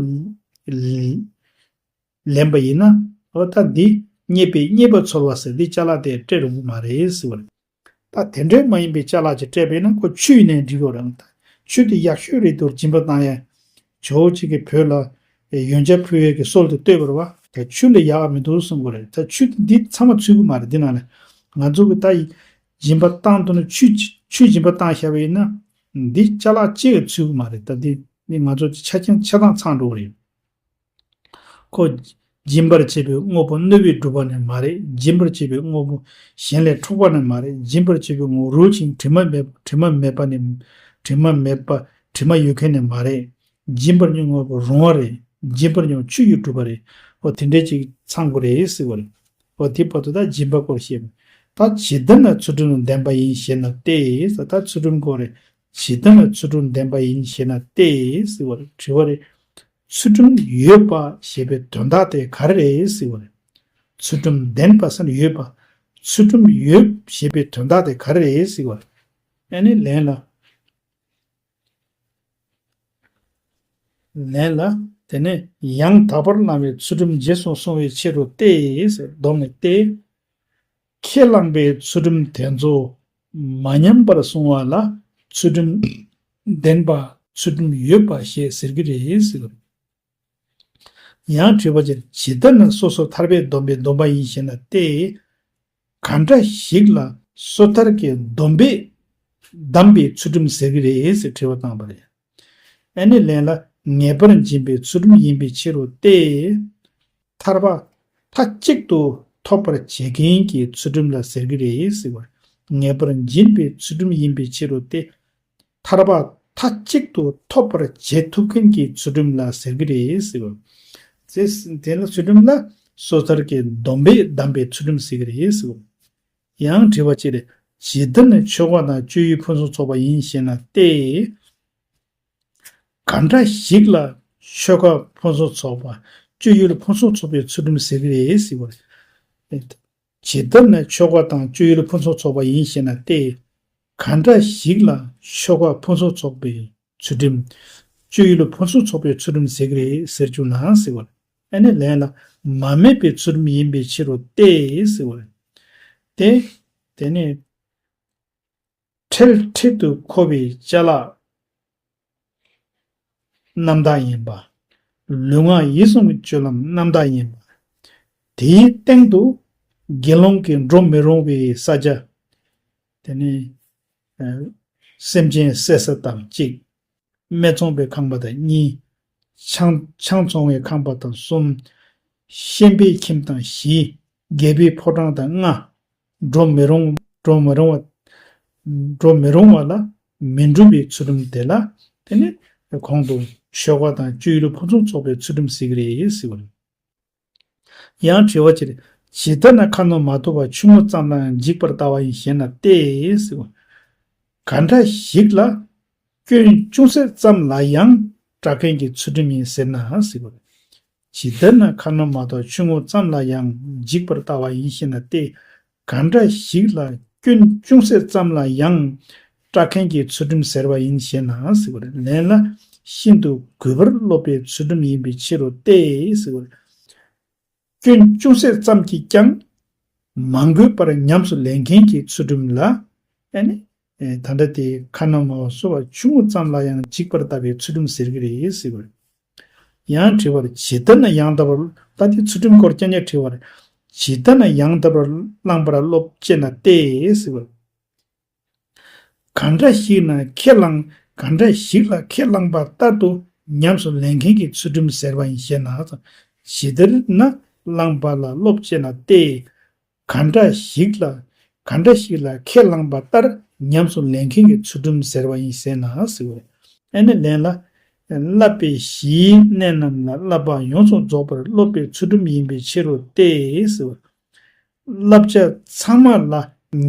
ལེན་པ་ཡིན་ན་འོ་ད་འདི་རྙེད་པས་རྙེད་པ་འཚོལ་བ་ཟེར། འདི་ཅ་ལག་དེ་སྤྲད་རུང་གི་མ་རེད་ཟེར་བ་རེད། ད་དེ་འདྲའི་མ་ཡིན་པའི་ཅ་ལག་ཅིག་སྤྲད་པས་ན་ཁོ་ཆུ་ཡིན་ནའི་འགྲིག་གི་རེད། ད་ཆུ་དེ་ཡག་ཤོས་རེད་འདུག་སྦྱིན་པ་བཏང་ཡ། ཇོ་བོ་གཅིག་གིས་བོད་ལ་ཡོན་ཆབ་ཕུལ་ཡས་ཀྱི་སྲོལ་དེ་བཏོད་པ་རེད་བ། ད་ཆུ་ལས་ཡག་མི་འདུག་གསུང་གི་རེད། ད་ཆུ་དེ་འདི་ཚང་མ་ཚུད་ཀྱི་མ་རེད། འདི་ནང་ལ་ང་ཚོ་གི་ད་སྦྱིན་པ་བཏང་འདུག་ན་ཆུ་ཆུ་སྦྱིན་པ་བཏང་བཞག་པ་ཡིན་ན་འདི་ཅ་ལག་གཅིག་གིས་ཚུད་ཀྱི་མ་རེད། ད་འདི་འདི་ང་ཚོ་ཆ་རྐྱེན་ཆ་ཚང་ཚང་འགྲོ་གི་རེད། ཁོ། སྦྱིན་པར་བྱེད་པའི་དངོས་པོ་བསྣོལ་བས་གྲུབ་པ་ནི་མ་རེད། སྦྱིན་པར་བྱེད་པའི་དངོས་པོ་གཞན་ལས་འཁྲུགས་པ་ནི་མ་རེད། སྦྱིན་པར་བྱེད་པའི་དངོས་པོ་རུལ་ཞིང་དྲི་མ་མེད་དྲི་མ་མེད་པ་ནི། དྲི་མ་མེད་པ་དྲི་མ་ཡོད་མཁན་ནི་མ་རེད། སྦྱིན་པར་བྱེད་པའི་དངོས་པོ་རུང་བ་རེད། སྦྱིན་པར་བྱེད་པའི་ཆུ་ཡིས་གྲུབ་པ་རེད། འོ་དེ་འདྲའི་ཅིག་ཚང་དགོས་རེད་ཟེར་བ་རེད། འོ་དེ་བར་དུ་ད་སྦྱིན་པ་སྐོར་བཤད་པ། ད་ཇི་ལྟར་ན་ཚུལ་ཁྲིམས་ལྡན་པ་ཡིན་ཞེ་ན་སྟེ། ད་ཚུལ་ཁྲིམས་སྐོར་རེད། ཇི་ལྟར་ན་ཚུལ་ཁྲིམས་ལྡན་པ་ཡིན་ཞེ་ན་སྟེ་ཟེར་བ་རེད། དྲི་བ་རེད། ཚུལ་ཁྲིམས་ཡོད་པ་ཞེས་པའི་དོན་དག་དེ་ག་རེ་རེད་ཟེར་བ་རེད། ཚུལ་ཁྲིམས་ལྡན་པ་ཟེར་ན་ཡོད་པ། ཚུལ་ཁྲིམས་ཡོད་ཞེས་པའི་དོན་དག་དེ་ག་རེ་རེད་ཟེར་བ་རེད། ཨ་ནི་ལན་ལ། ལན་ལ། དེ་ནས་ཡང་དག་པར་བླང་བའི་ཚུལ་ཁྲིམས་རྗེས་སུ་བསྲུང་བའི་ཕྱིར་རོ་སྟེ་ཟེར། སྡོམ་ནི་སྟེ། ཁས་བླངས་པའི་ཚུལ་ཁྲིམས་དེ་ཚོ་མ་ཉམས་པར་སྲུང་བ་ལ་ཚུལ་ཁྲིམས་ལྡན་པ་ཚུལ་ཁྲིམས་ཡོད་པ་ཞེས་ཟེར་གྱི་རེད་ཟེར་བ་རེད། ཡང་དྲི་བ་ཅན། ཇི་ལྟར་ན་སོ་སོ་ཐར་པས་སྡོམ་པའི་སྡོམ་པ་ཡིན་ཞེ་ན་སྟེ། ག་འདྲ་ཞིག་ལ་སོ་ཐར་གྱི་སྡོམ་པས་བསྡམས་པའི་ཚུལ་ཁྲིམས་ཟེར་གྱི་རེད་ཟེར་དྲི་བ་བཏང་བ་རེད། ཨ་ནི་ལན་ལ་ངེས་པར་འབྱིན་པའི་ཚུལ་ཁྲིམས་ཡིན་པའི་ཕྱིར་རོ་སྟེ། ཐར་པ་མཐའ་གཅིག་ཏུ་ཐོབ་པར་བྱེད་མཁན་གྱི་ཚུལ་ཁྲིམས་ལ་ཟེར་གྱི་རེད་ཟེར་བ། ངེས་པར་འབྱིན་པའི་ཚུལ་ཁྲིམས་ཡིན་པའི་ཕྱིར་རོ་སྟེ། ཐར་པ་མཐའ་གཅིག་ཏུ་ཐོབ་པར་བྱེད་ཐུབ་མཁན་གྱི་ཚུལ་ཁྲིམས་ལ་ཟེར་གྱི་རེད་ཟེར་བ། དེ་དེ་ལ་ཚུལ་ཁྲིམས་ལ་སོ་ཐར་གྱི་སྡོམ་པས་བསྡམས་པའི་ཚུལ་ཁྲིམས་ཟེར་གྱི་རེད་ཟེར་བ། ཡང་དྲི་བ་གཅིག་རེད། ཇི་ལྟར་ནི་ཆོས་འཁོར་དང་སྤྱོད་ཡུལ་ཕུན་སུམ་ཚོགས་པ་ཡིན་ཞེ་ན་སྟེ། གང་འདྲ་ཞིག་ལ་ཆོས་འཁོར་ཕུན་སུམ་ཚོགས་པ། སྤྱོད་ཡུལ་ཕུན་སུམ་ཚོགས་པའི་ཚུལ་ཁྲིམས་ཟེར་གྱི་རེད་ཟེར་བ་རེད། ཇི་ལྟར་ནི་ཆོས་འཁོར་དང་སྤྱོད་ཡུལ་ཕུན་སུམ་ཚོགས་པ་ཡིན་ཞེ་ན་སྟེ། གང་འདྲ་ཞིག་ལ་ཆོས་འཁོར་ཕུན་སུམ་ཚོགས་པའི་ཚུལ་ཁྲིམས། སྤྱོད་ཡུལ་ཕུན་སུམ་ཚོགས་པའི་ཚུལ་ཁྲིམས་ཟེར་གྱི་རེད་ཟེར་བཅུག་ན་ཟེར་བ་རེད། ཨ་ནི་ལན་ལ། མ་དམིགས་པའི་ཚུལ་ཁྲིམས་ཡིན་པའི་ཕྱིར་རོ་སྟེ་ཟེར་བ་རེད། དེ། དེ་ནི། འཕྲལ་འཕྲལ་དུ་འཁོར་བའི་ཅ་ལག་རྣམ་དག་ཡིན་པ། ལུས་ངག་ཡིད་གསུམ་གྱི་སྤྱོད་ལམ་རྣམ་དག་ཡིན་པ། དེའི་སྟེང་དུ་དགེ་སློང་གིས་འགྲོ་མི་རུང་བའི་ས་ཆ། དེ་ནི། ཨ། སེམས་ཅན་བསད་ས་དང་གཅིག་སྨད་འཚོང་བའི་ཁང་པ་དང་གཉིས། ཆང་ཆང་འཚོང་བའི་ཁང་པ་དང་གསུམ། ཤན་པའི་ཁྱིམ་དང་བཞི། རྒྱལ་པོའི་ཕོ་བྲང་དང་ལྔ། འགྲོ་མི་རུང་འགྲོ་མི་རུང་བ། འགྲོ་མི་རུང་བ་ལ་མི་འགྲོ་བའི་ཚུལ་ཁྲིམས་དེ་ལ། དེ་ནི་གོང་དུ་ཆོས་འཁོར་དང་སྤྱོད་ཡུལ་ཕུན་སུམ་ཚོགས་པའི་ཚུལ་ཁྲིམས་ཟེར་གྱི་རེད་ཟེར་བ་རེད། ཡང་དྲི་བ་གཅིག་རེད། ཇི་ལྟར་ན་ཁ་ནང་མ་ཐོ་བ་ཆུང་ངུ་ཙམ་ལ་ཡང་འཇིགས་པར་ལྟ་བ་ཡིན་ཞེ་ན་སྟེ་ཟེར་བ། གང་འདྲ་ཞིག་ལ་སྐྱོན་ཅུང་ཟད་ཙམ་ལ་ཡང་སྐྲག་མཁན་གྱི་ཚུལ་ཁྲིམས་ཡིན་ཟེར་ན་ཟེར་བ་རེད། ཇི་ལྟར་ན་ཁ་ནང་མ་ཐོ་བ་ཆུང་ངུ་ཙམ་ལ་ཡང་འཇིགས་པར་ལྟ་བ་ཡིན་ཞེ་ན་སྟེ། གང་འདྲ་ཞིག་ལ་སྐྱོན་ཅུང་ཟད་ཙམ་ལ་ཡང་སྐྲག་མཁན་གྱི་ཚུལ་ཁྲིམས་ཟེར་བ་ཡིན་ཞེ་ན་ཟེར་བ་རེད། ལན་ལ། ཤིན་ཏུ་གུས་པར་སློབ་པའི་ཚུལ་ཁྲིམས་ཡིན་པའི་ཕྱིར་རོ་སྟེ་ཟེར་བ་རེད། སྐྱོན་ཅུང་ཟད་ཙམ་གྱིས་ཀྱང་མ་གོས་པར་ཉམས་སུ་ལེན་མཁན་གྱི་ཚུལ་ཁྲིམས་ལ། ཨ་ནི། ཨེ། ད་ལྟ་དེ་ཁ་ན་མ་བ་སོ་བ་ཆུང་ངུ་ཙམ་ལ་ཡང་འཇིགས་པར་ལྟ་བའི་ཚུལ་ཁྲིམས་ཟེར་གྱི་རེད་ཟེར་བ་རེད། ཡང་དྲི་བར་ཇི་ལྟར་ན་ཡང་དག་པར་ད་དེ་ཚུལ་ཁྲིམས་སྐོར་རྐྱང་རྐྱང་དྲི་བར། ཇི་ལྟར་ན་ཡང་དག་པར་བླངས་པར་སློབ་ཅེ་ན་སྟེ་ཟེར་བ། གང་འདྲ་ཞིག་ན་ཁས་བླངས་གང་འདྲ་ཞིག་ལ་ཁས་བླངས་པ་ལྟར་དུ་ཉམས་སུ་ལེན་མཁན་གྱི་ཚུལ་ཁྲིམས་ཟེར་བ་ཡིན་ཞེ་ན། ཇི་ལྟར་ན་བླངས་པ་ལ་སློབ་ཅེ་ན་སྟེ། གང་འདྲ་ཞིག་ལ། གང་འདྲ་ཞིག་ལ་ཁས་བླངས་པ་ལྟར་ཉམས་སུ་ལེན་མཁན་གྱི་ཚུལ་ཁྲིམས་ཟེར་བ་ཡིན་ཞེ་ན་ཟེར་བ་རེད། ཨ་ནི་ལན་ལ། བསླབ་པའི་གཞིའི་གནད་རྣམས་ལ་བསླབ་པ་ཡོངས་སུ་རྫོགས་པར་སློབ་པའི་ཚུལ་ཁྲིམས་ཡིན་པའི་ཕྱིར་རོ་སྟེ་ཟེར་བ། བསླབ་བྱ་ཚང་མ་ལ་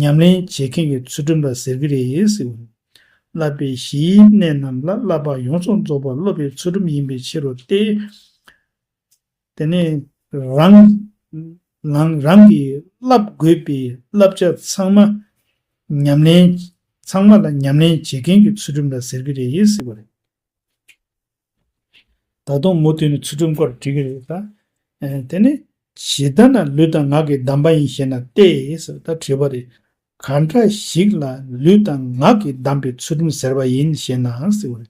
ཉམས་ལེན་བྱེད་མཁན་གྱི་ཚུལ་ཁྲིམས་ལ་ཟེར་གྱི་རེད་ཟེར་བ། བསླབ་པའི་གཞིའི་གནད་རྣམས་ལ་བསླབ་པ་ཡོངས་སུ་རྫོགས་པར་སློབ་པའི་ཚུལ་ཁྲིམས་ཡིན་པའི་ཕྱིར་རོ་སྟེ། དེ་ནས་རང་རང་རང་གིས་བསླབ་དགོས་པའི་བསླབ་བྱ་ཚང་མ་ཉམས་ལེན་ཚང་མ་ལ་ཉམས་ལེན་བྱེད་མཁན་གྱི་ཚུལ་ཁྲིམས་ལ་ཟེར་གྱི་རེད་ཟེར་བ་རེད། ད་དུང་མུ་མཐུད་ནས་ཚུལ་ཁྲིམས་སྐོར་འདྲི་གི་རེད་ད། ཨེ། དེ་ནས་ཇི་ལྟར་ན་ལུས་དང་ངག་གི་གདམས་པ་ཡིན་ཞེ་ན་སྟེ་ཟེར་ད་དྲིས་པ་རེད། གང་འདྲ་ཞིག་ལ་ལུས་དང་ངག་གི་གདམས་པའི་ཚུལ་ཁྲིམས་ཟེར་བ་ཡིན་ཞེ་ན་ཟེར་བ་རེད།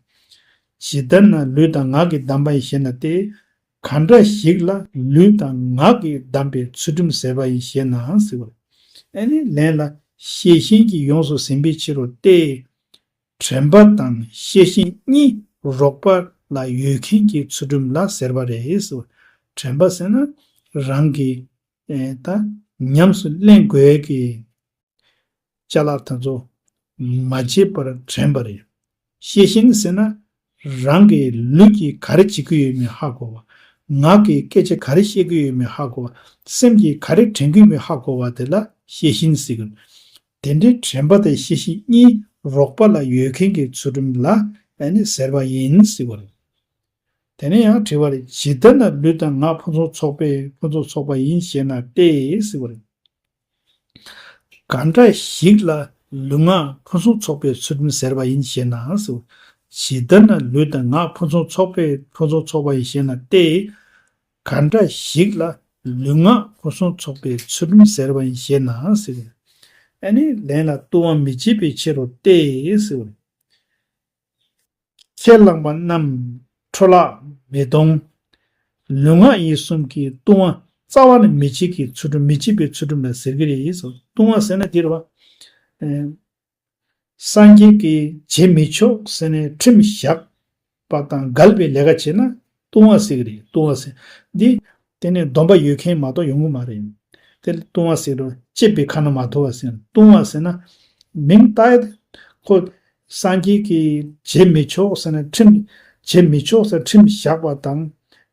ཇི་ལྟར་ན་ལུས་དང་ངག་གི་གདམས་པ་ཡིན་ཞེ་ན་སྟེ། གང་འདྲ་ཞིག་ལ་ལུས་དང་ངག་གི་གདམས་པའི་ཚུལ་ཁྲིམས་ཟེར་བ་ཡིན་ཞེ་ན་ཟེར་བ་རེད། ཨ་ནི་ལན་ལ། ཤེས་བཞིན་གྱིས་ཡོངས་སུ་ཟིན་པའི་ཕྱིར་རོ་སྟེ། དྲན་པ་དང་ཤེས་བཞིན་གཉིས་རོགས་པ་ལ་ཡོད་མཁན་གྱི་ཚུལ་ཁྲིམས་ལ་ཟེར་བ་རེད། དྲན་པ་ཟེར་ན་རང་གི། ཨེ། ད་ཉམས་སུ་ལེན་དགོས་ཀྱི་ཅ་ལག་དེ་ཚོ་མ་བརྗེད་པར་དྲན་པ་རེད། ཤེས་བཞིན་ཟེར་ན་རང་གི་ལུས་ཀྱིས་ག་རེ་བྱེད་ཀྱི་ཡོད་མེད་ཧ་གོ་བ། ངག་གིས་སྐད་ཆ་ག་རེ་བཤད་ཀྱི་ཡོད་མེད་ཧ་གོ་བ། སེམས་ཀྱིས་ག་རེ་དྲན་གྱི་ཡོད་མེད་ཧ་གོ་བ་དེ་ལ་ཤེས་བཞིན་ཟེར་གྱི། དེ་འདྲའི་དྲན་པ་དང་ཤེས་བཞིན་གཉིས་རོགས་པ་ལ་ཡོད་མཁན་གྱི་ཚུལ་ཁྲིམས་ལ་ཨ་ནི་ཟེར་བ་ཡིན་ཟེར་བ་རེད། དེ་ནས་ཡང་དྲི་བ་རེད། ཇི་ལྟར་ན་ལུས་དང་ངག་ཕུན་སུམ་ཚོགས་པའི་ཕུན་སུམ་ཚོགས་པ་ཡིན་ཞེ་ན་སྟེ་ཟེར་བ་རེད། གང་འདྲ་ཞིག་ལ་ལུས་ངག་ཕུན་སུམ་ཚོགས་པའི་ཚུལ་ཁྲིམས་ཟེར་བ་ཡིན་ཞེ་ན་ཟེར་བ། ཇི་ལྟར་ན་ལུས་དང་ངག་ཕུན་སུམ་ཚོགས་པའི་ཕུན་སུམ་ཚོགས་པ་ཡིན་ཞེ་ན་སྟེ། གང་འདྲ་ཞིག་ལ་ལུས་ངག་ཕུན་སུམ་ཚོགས་པའི་ཚུལ་ཁྲིམས་ཟེར་བ་ཡིན་ཞེ་ན་ཟེར་བ། ཨ་ནི་ལན་ལ་ལྟུང་བ་མི་བྱེད་པའི་ཕྱིར་རོ་སྟེ་ཟེར་བ། ཁས་བླངས་པ་རྣམས་འཕྲོ་བརླག་མི་གཏོང་། ལུས་ངག་ཡིད་གསུམ་གྱི་ལྟུང་བ་རྩ་བ་ནས་མི་བྱེད་ཀྱི་ཚུལ་ཁྲིམས་མི་བྱེད་པའི་ཚུལ་ཁྲིམས་ལ་ཟེར་གྱི་རེད་ཟེར། ལྟུང་བ་ཟེར་ན་འདི་རེད་བ། ཨེ། སངས་རྒྱས་ཀྱིས་བྱེད་མི་ཆོག་ཟེར་ནས་ཁྲིམས་བཞག་པ་དང་འགལ་བའི་ལས་ཀ་བྱས་ན་ལྟུང་བ་ཟེར་གྱི་རེད། ལྟུང་བ་ཟེར། འདི་དེ་ནས་སྡོམ་པ་ཡོད་མཁན་མ་གཏོགས་ཡོང་གི་མ་རེད། དེ་ལ་ལྟུང་བ་ཟེར་རོ། བཅད་པའི་ཁ་ན་མ་ཐོ་བ་ཟེར། ལྟུང་བ་ཟེར་ན་མིང་བཏགས་ཡ་དེ་ཁོ་སངས་རྒྱས་ཀྱིས་བྱེད་མི་ཆོག་ཟེར་ན་ཁྲིམས་བྱེད་མི་ཆོག་ཟེར་ཁྲིམས་བཞག་པ་དང་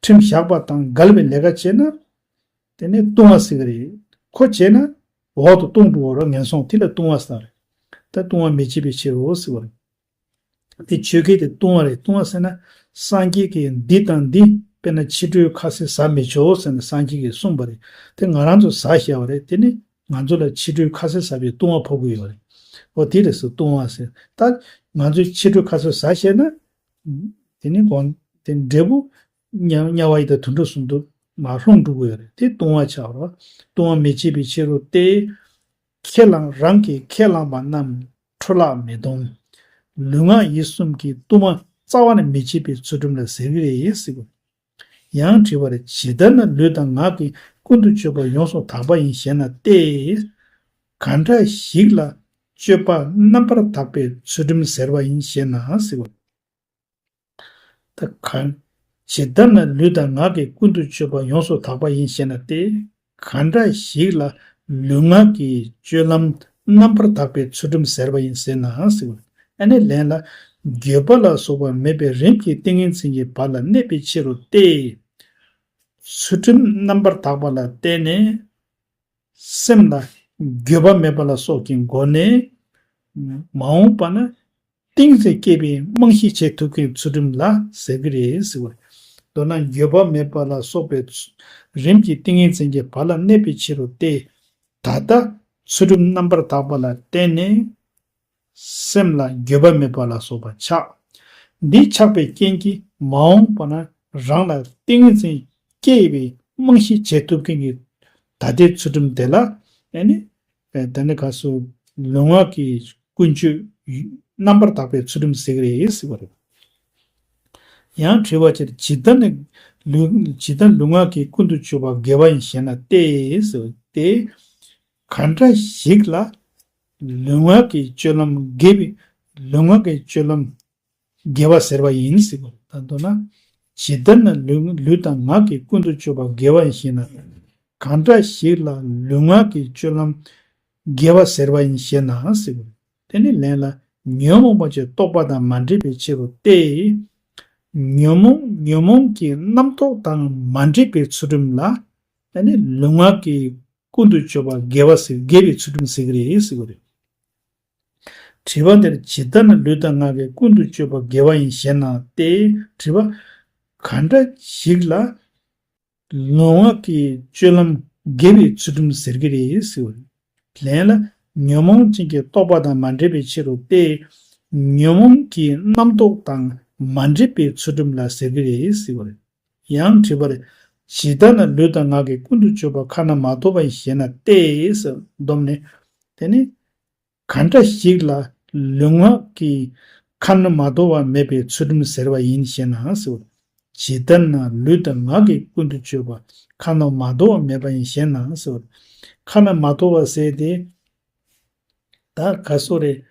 ཁྲིམས་བཞག་པ་དང་འགལ་བའི་ལས་ཀ་བྱས་ན་དེ་ནས་ལྟུང་བ་ཟེར་གྱི་རེད། ཁོ་བྱས་ན་ འོག་ཏུ་ལྟུང་འགྲོ་བ་རེད། ངན་སོང་དེ་ལ་ལྟུང་བ་ཟེར་རེད། ད་ལྟུང་བ་མི་བྱེད་པའི་ཕྱིར་རོ་ཟེར་བ་རེད། དེ་ཆོས་སྐད་དེ་ལྟུང་བ་རེད། ལྟུང་བ་ཟེར་ན་སངས་རྒྱས་ཀྱིས་འདི་དང་འདི་དཔེར་ན་ཕྱི་དྲོའི་ཁ་ཟས་ཟ་མི་ཆོག་ཟེར་ནས་སངས་རྒྱས་ཀྱིས་གསུངས་པ་རེད། དེ་ང་རང་ཚོ་ཟ་བཞག་པ་རེད། དེ་ནི་ང་ཚོ་ལ་ཕྱི་དྲོའི་ཁ་ཟས་ཟ་བའི་ལྟུང་བ་ཕོག་གི་ཡོད་རེད། འོ་དེ་རེད་ཟེར། ལྟུང་བ་ཟེར། ད་ང་ཚོས་ཕྱི་དྲོའི་ཁ་ཟས་ཟ་བཞག་ན། དེ་ནི་གོང་དེ་འབྲས་བུ་དམྱལ་དམྱལ་བ་ཡི་དྭགས་དུད་འགྲོ་གསུམ་དུ་མར་ལྷུང་འགྲོ་གི་ཡོད་རེད། དེ་ལྟུང་བ་ཆགས་རོ། ལྟུང་བ་མི་བྱེད་པའི་ཕྱིར་རོ་སྟེ། ཁས་བླངས་རང་གིས་ཁས་བླངས་པ་རྣམས་འཕྲོ་བརླག་མི་གཏོང་། ལུས་ངག་ཡིད་གསུམ་གྱི་ལྟུང་བ་རྩ་བ་ནས་མི་བྱེད་པའི་ཚུལ་ཁྲིམས་ལ་ཟེར་གྱི་རེད་ཟེར་གོ། ཡང་དྲི་བར། ཇི་ལྟར་ན་ལུས་དང་ངག་གིས་ཀུན་ཏུ་སྤྱོད་པ་ཡོངས་སུ་དག་པ་ཡིན་ཞེ་ན་སྟེ། གང་འདྲ་ཞིག་ལ་སྤྱོད་པ་རྣམ་པར་དག་པའི་ཚུལ་ཁྲིམས་ཟེར་བ་ཡིན་ཞེ་ན་ཟེར་བ། ད་གང་། ཇི་ལྟར་ན་ལུས་དང་ངག་གིས་ཀུན་ཏུ་སྤྱོད་པ་ཡོངས་སུ་དག་པ་ཡིན་ཞེ་ན་སྟེ། གང་འདྲ་ཞིག་ལ་ལུས་ངག་གི་སྤྱོད་ལམ་རྣམ་པར་དག་པའི་ཚུལ་ཁྲིམས་ཟེར་བ་ཡིན་ཟེར་ན་ཟེར་བ། ཨ་ནི་ལན་ལ། འགྱོད་པ་ལ་སོགས་པ་མེད་པའི་རིམ་གྱིས་ཏིང་ངེ་འཛིན་གྱི་བར་ལ་གནས་པའི་ཕྱིར་རོ་སྟེ། ཚུལ་ཁྲིམས་རྣམ་པར་དག་པ་ལ་བརྟེན་ནས། སེམས་ལ་འགྱོད་པ་མེད་པ་ལ་སོགས་ཀྱི་སྒོ་ནས། མ་འོངས་པ་ན་ཏིང་འཛིན་སྐྱེས་པའི་རྨང་གཞི་བྱེད་ཐུབ་མཁན་ཚུལ་ཁྲིམས་ལ་ཟེར་གྱི་རེད་ཟེར་བ། མདོར་ན་འགྱོད་པ་མེད་པ་ལ་སོགས་པའི་ཚུ་རིམ་གྱིས་ཏིང་ངེ་འཛིན་གྱི་བར་ལ་གནས་པའི་ཕྱིར་རོ་སྟེ། ད་ལྟ་ཚུལ་ཁྲིམས་རྣམ་པར་དག་པ་ལ་བརྟེན་ནས། སེམས་ལ་འགྱོད་པ་མེད་པ་ལ་སོགས་པ་ཆགས། འདི་ཆགས་པའི་རྐྱེན་གྱིས་མ་འོངས་པ་ན་རང་ལ་ཏིང་ངེ་འཛིན་སྐྱེས་པའི་རྨང་གཞི་བྱེད་ཐུབ་མཁན་གྱི་ད་ལྟའི་ཚུལ་ཁྲིམས་དེ་ལ། ཨ་ནི། ཨེ་ད་ནི་ག་སུ་ལུས་ངག་གི་ཀུན་སྤྱོད་རྣམ་པར་དག་པའི་ཚུལ་ཁྲིམས་ཟེར་གྱི་རེད་ཟེར་བ་རེད། ཡང་དྲི་བ་ཕྱིར། ཇི་ལྟར་ནི་ལུས་ཇི་ལྟར་ལུས་ངག་གི་ཀུན་ཏུ་སྤྱོད་པ་དགེ་བ་ཡིན་ཞེ་ན་སྟེ་ཟེར་བ་སྟེ། གང་འདྲ་ཞིག་ལ་ལུས་ངག་གི་སྤྱོད་ལམ་དགེ་བའི་ལུས་ངག་གི་སྤྱོད་ལམ་དགེ་བ་ཟེར་བ་ཡིན་ཟེར་གོ། ད་མདོར་ན། ཇི་ལྟར་ན་ལུས་ལུས་དང་ངག་གི་ཀུན་ཏུ་སྤྱོད་པ་དགེ་བ་ཡིན་ཞེ་ན། གང་འདྲ་ཞིག་ལ་ལུས་ངག་གི་སྤྱོད་ལམ་དགེ་བ་ཟེར་བ་ཡིན་ཞེ་ན་ཟེར་གོ། དེ་ནི་ལན་ལ། ཉོན་མོངས་པ་ཅན་རྟོག་པ་དང་མ་འདྲེས་པའི་ཕྱིར་རོ་སྟེ། ཉོན་མོངས་ཉོན་མོངས་ཀྱི་རྣམ་རྟོག་དང་མ་འདྲེས་པའི་ཚུལ་ཁྲིམས་ལ། ཨ་ནི་ལུས་ངག་གི་ཀུན་ཏུ་སྤྱོད་པ་དགེ་བ་ཟེར་དགེ་བའི་ཚུལ་ཁྲིམས་ཟེར་གྱི་རེད་ཟེར་གྱི་རེད། དྲི་བ་འདིར་ཇི་ལྟར་ན་ལུས་དང་ངག་གི་ཀུན་ཏུ་སྤྱོད་པ་དགེ་བ་ཡིན་ཞེ་ན་སྟེ། དྲི་བ། གང་འདྲ་ཞིག་ལ་ལུས་ངག་གི་སྤྱོད་ལམ་དགེ་བའི་ཚུལ་ཁྲིམས་ཟེར་གྱི་རེད་ཟེར་བ། ལན་ལ། ཉོན་མོངས་ཅན་གྱི་རྟོག་པ་དང་མ་འདྲེས་པའི་ཕྱིར་རོ་སྟེ། ཉོན་མོངས་ཀྱི་རྣམ་རྟོག་དང་མ་འདྲེས་པའི་ཚུལ་ཁྲིམས་ལ་ཟེར་གྱི་རེད་ཟེར་བ་རེད། ཡང་དྲི་བར། ཇི་ལྟར་ན་ལུས་དང་ངག་གི་ཀུན་ཏུ་སྤྱོད་པ་ཁ་ན་མ་ཐོ་བ་ཡིན་ཞེ་ན་སྟེ་ཟེར་བསྡོམས་ནས། དེ་ནི། གང་འདྲ་ཞིག་ལ་ལུས་ངག་གི་ཁ་ན་མ་ཐོ་བ་མེད་པའི་ཚུལ་ཁྲིམས་ཟེར་བ་ཡིན་ཞེ་ན་ཟེར། ཇི་ལྟར་ན་ལུས་དང་ངག་གི་ཀུན་ཏུ་སྤྱོད་པ་ཁ་ན་མ་ཐོ་བ་མེད་པ་ཡིན་ཞེ་ན་ཟེར། ཁ་ན་མ་ཐོ་བ་ཟེར་ཏེ། ད་ག་སོ་རེད།